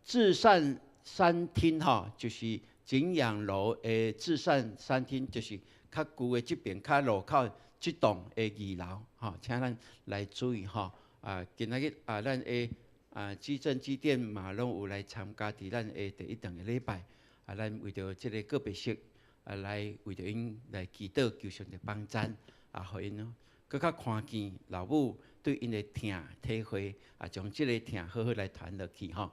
至善三廳吼，就是景仰樓的至善三廳，就是較舊的這邊較路口這棟的二樓吼，請咱來注意吼。啊，今仔日啊，咱的啊，基政基電嘛攏有來參加佇咱的第一頓的禮拜。啊，咱為著這個告別式啊，來為著𪜶來祈禱，求上帝幫贊啊，予𪜶閣較看見老母對𪜶的疼體會啊，將這個疼好好來傳落去吼。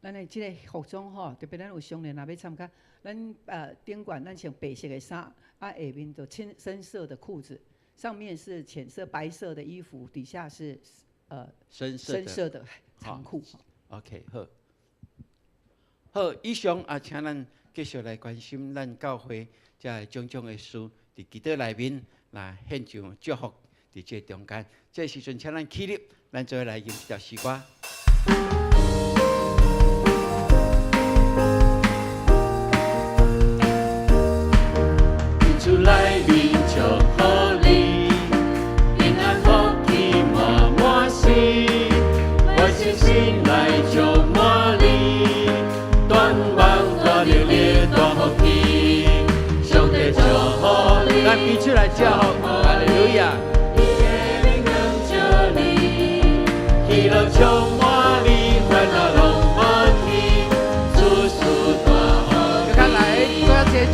咱的這個服裝吼，特別咱有商人若欲參加，咱頂懸咱穿白色的衫，啊下面就深深色的褲子，上面是淺色白色的衣服，底下是深色深色的長褲。 OK，好。好，以上啊，請咱繼續來關心咱教會這種種的事，佇祈禱內面，來獻上祝福，佇這中間。這時陣請咱起立，咱做伙來吟這條詩歌。佇主內面祝福你，平安福氣滿滿時，我信心來充滿你，大望大能力大福氣，上帝祝福你。咱彼此來祝福，哈利路亞。伊的靈能救你，喜樂充滿你，煩惱攏無去，諸事大福閣較來，閣較濟祝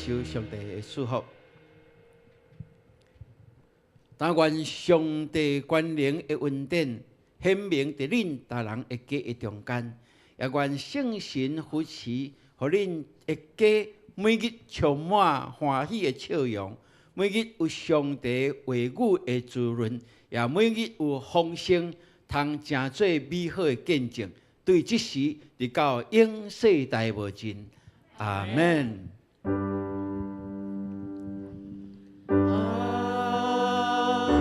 受上帝的祝福。但願上帝權能的恩典顯明佇恁逐人的家的中間，也願聖神扶持，予恁的家每日充滿歡喜的笑容，每日有上帝話語的滋潤，也每日有豐盛通成做美好的見證。對這時直到永世代無盡。阿門。阿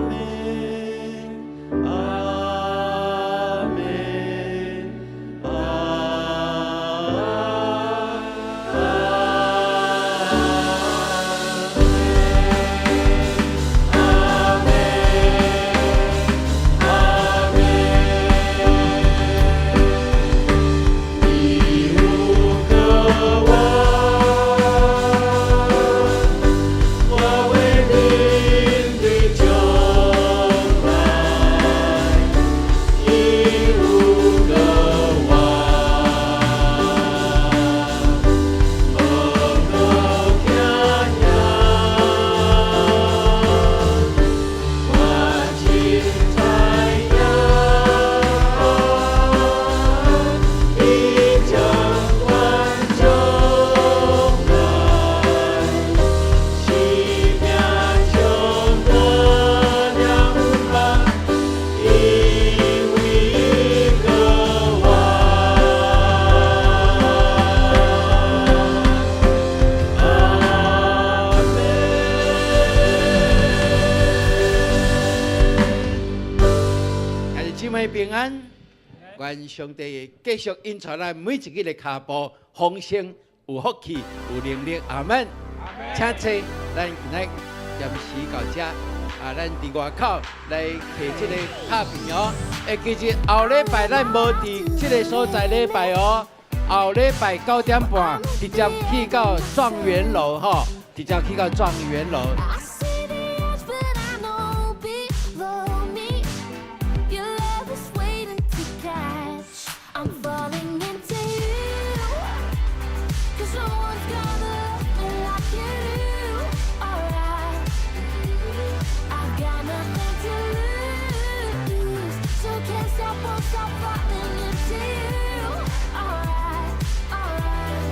門，阿門，阿阿門，阿門。你無渴望，我為你的將來，一無渴望，無可驚嚇，我真知影，你將阮將來，生命上的良方，因為渴望。阿門。兄弟姊妹平安，願上帝繼續引帶咱每一日的跤步，豐盛有福氣有能力。阿門。請坐，咱今仔暫時到這，啊，咱佇外口來摕這個卡片哦。會記得後禮拜咱無佇這個所在禮拜哦，後禮拜9點半直接去到狀元樓吼，直接去到狀元樓。 I see the edge, but I know below me, your love is waiting to catch. I'm falling into you, 'cause no one's gonna love me like you do. Alright, I've got nothing to lose, so can't stop, won't stop falling into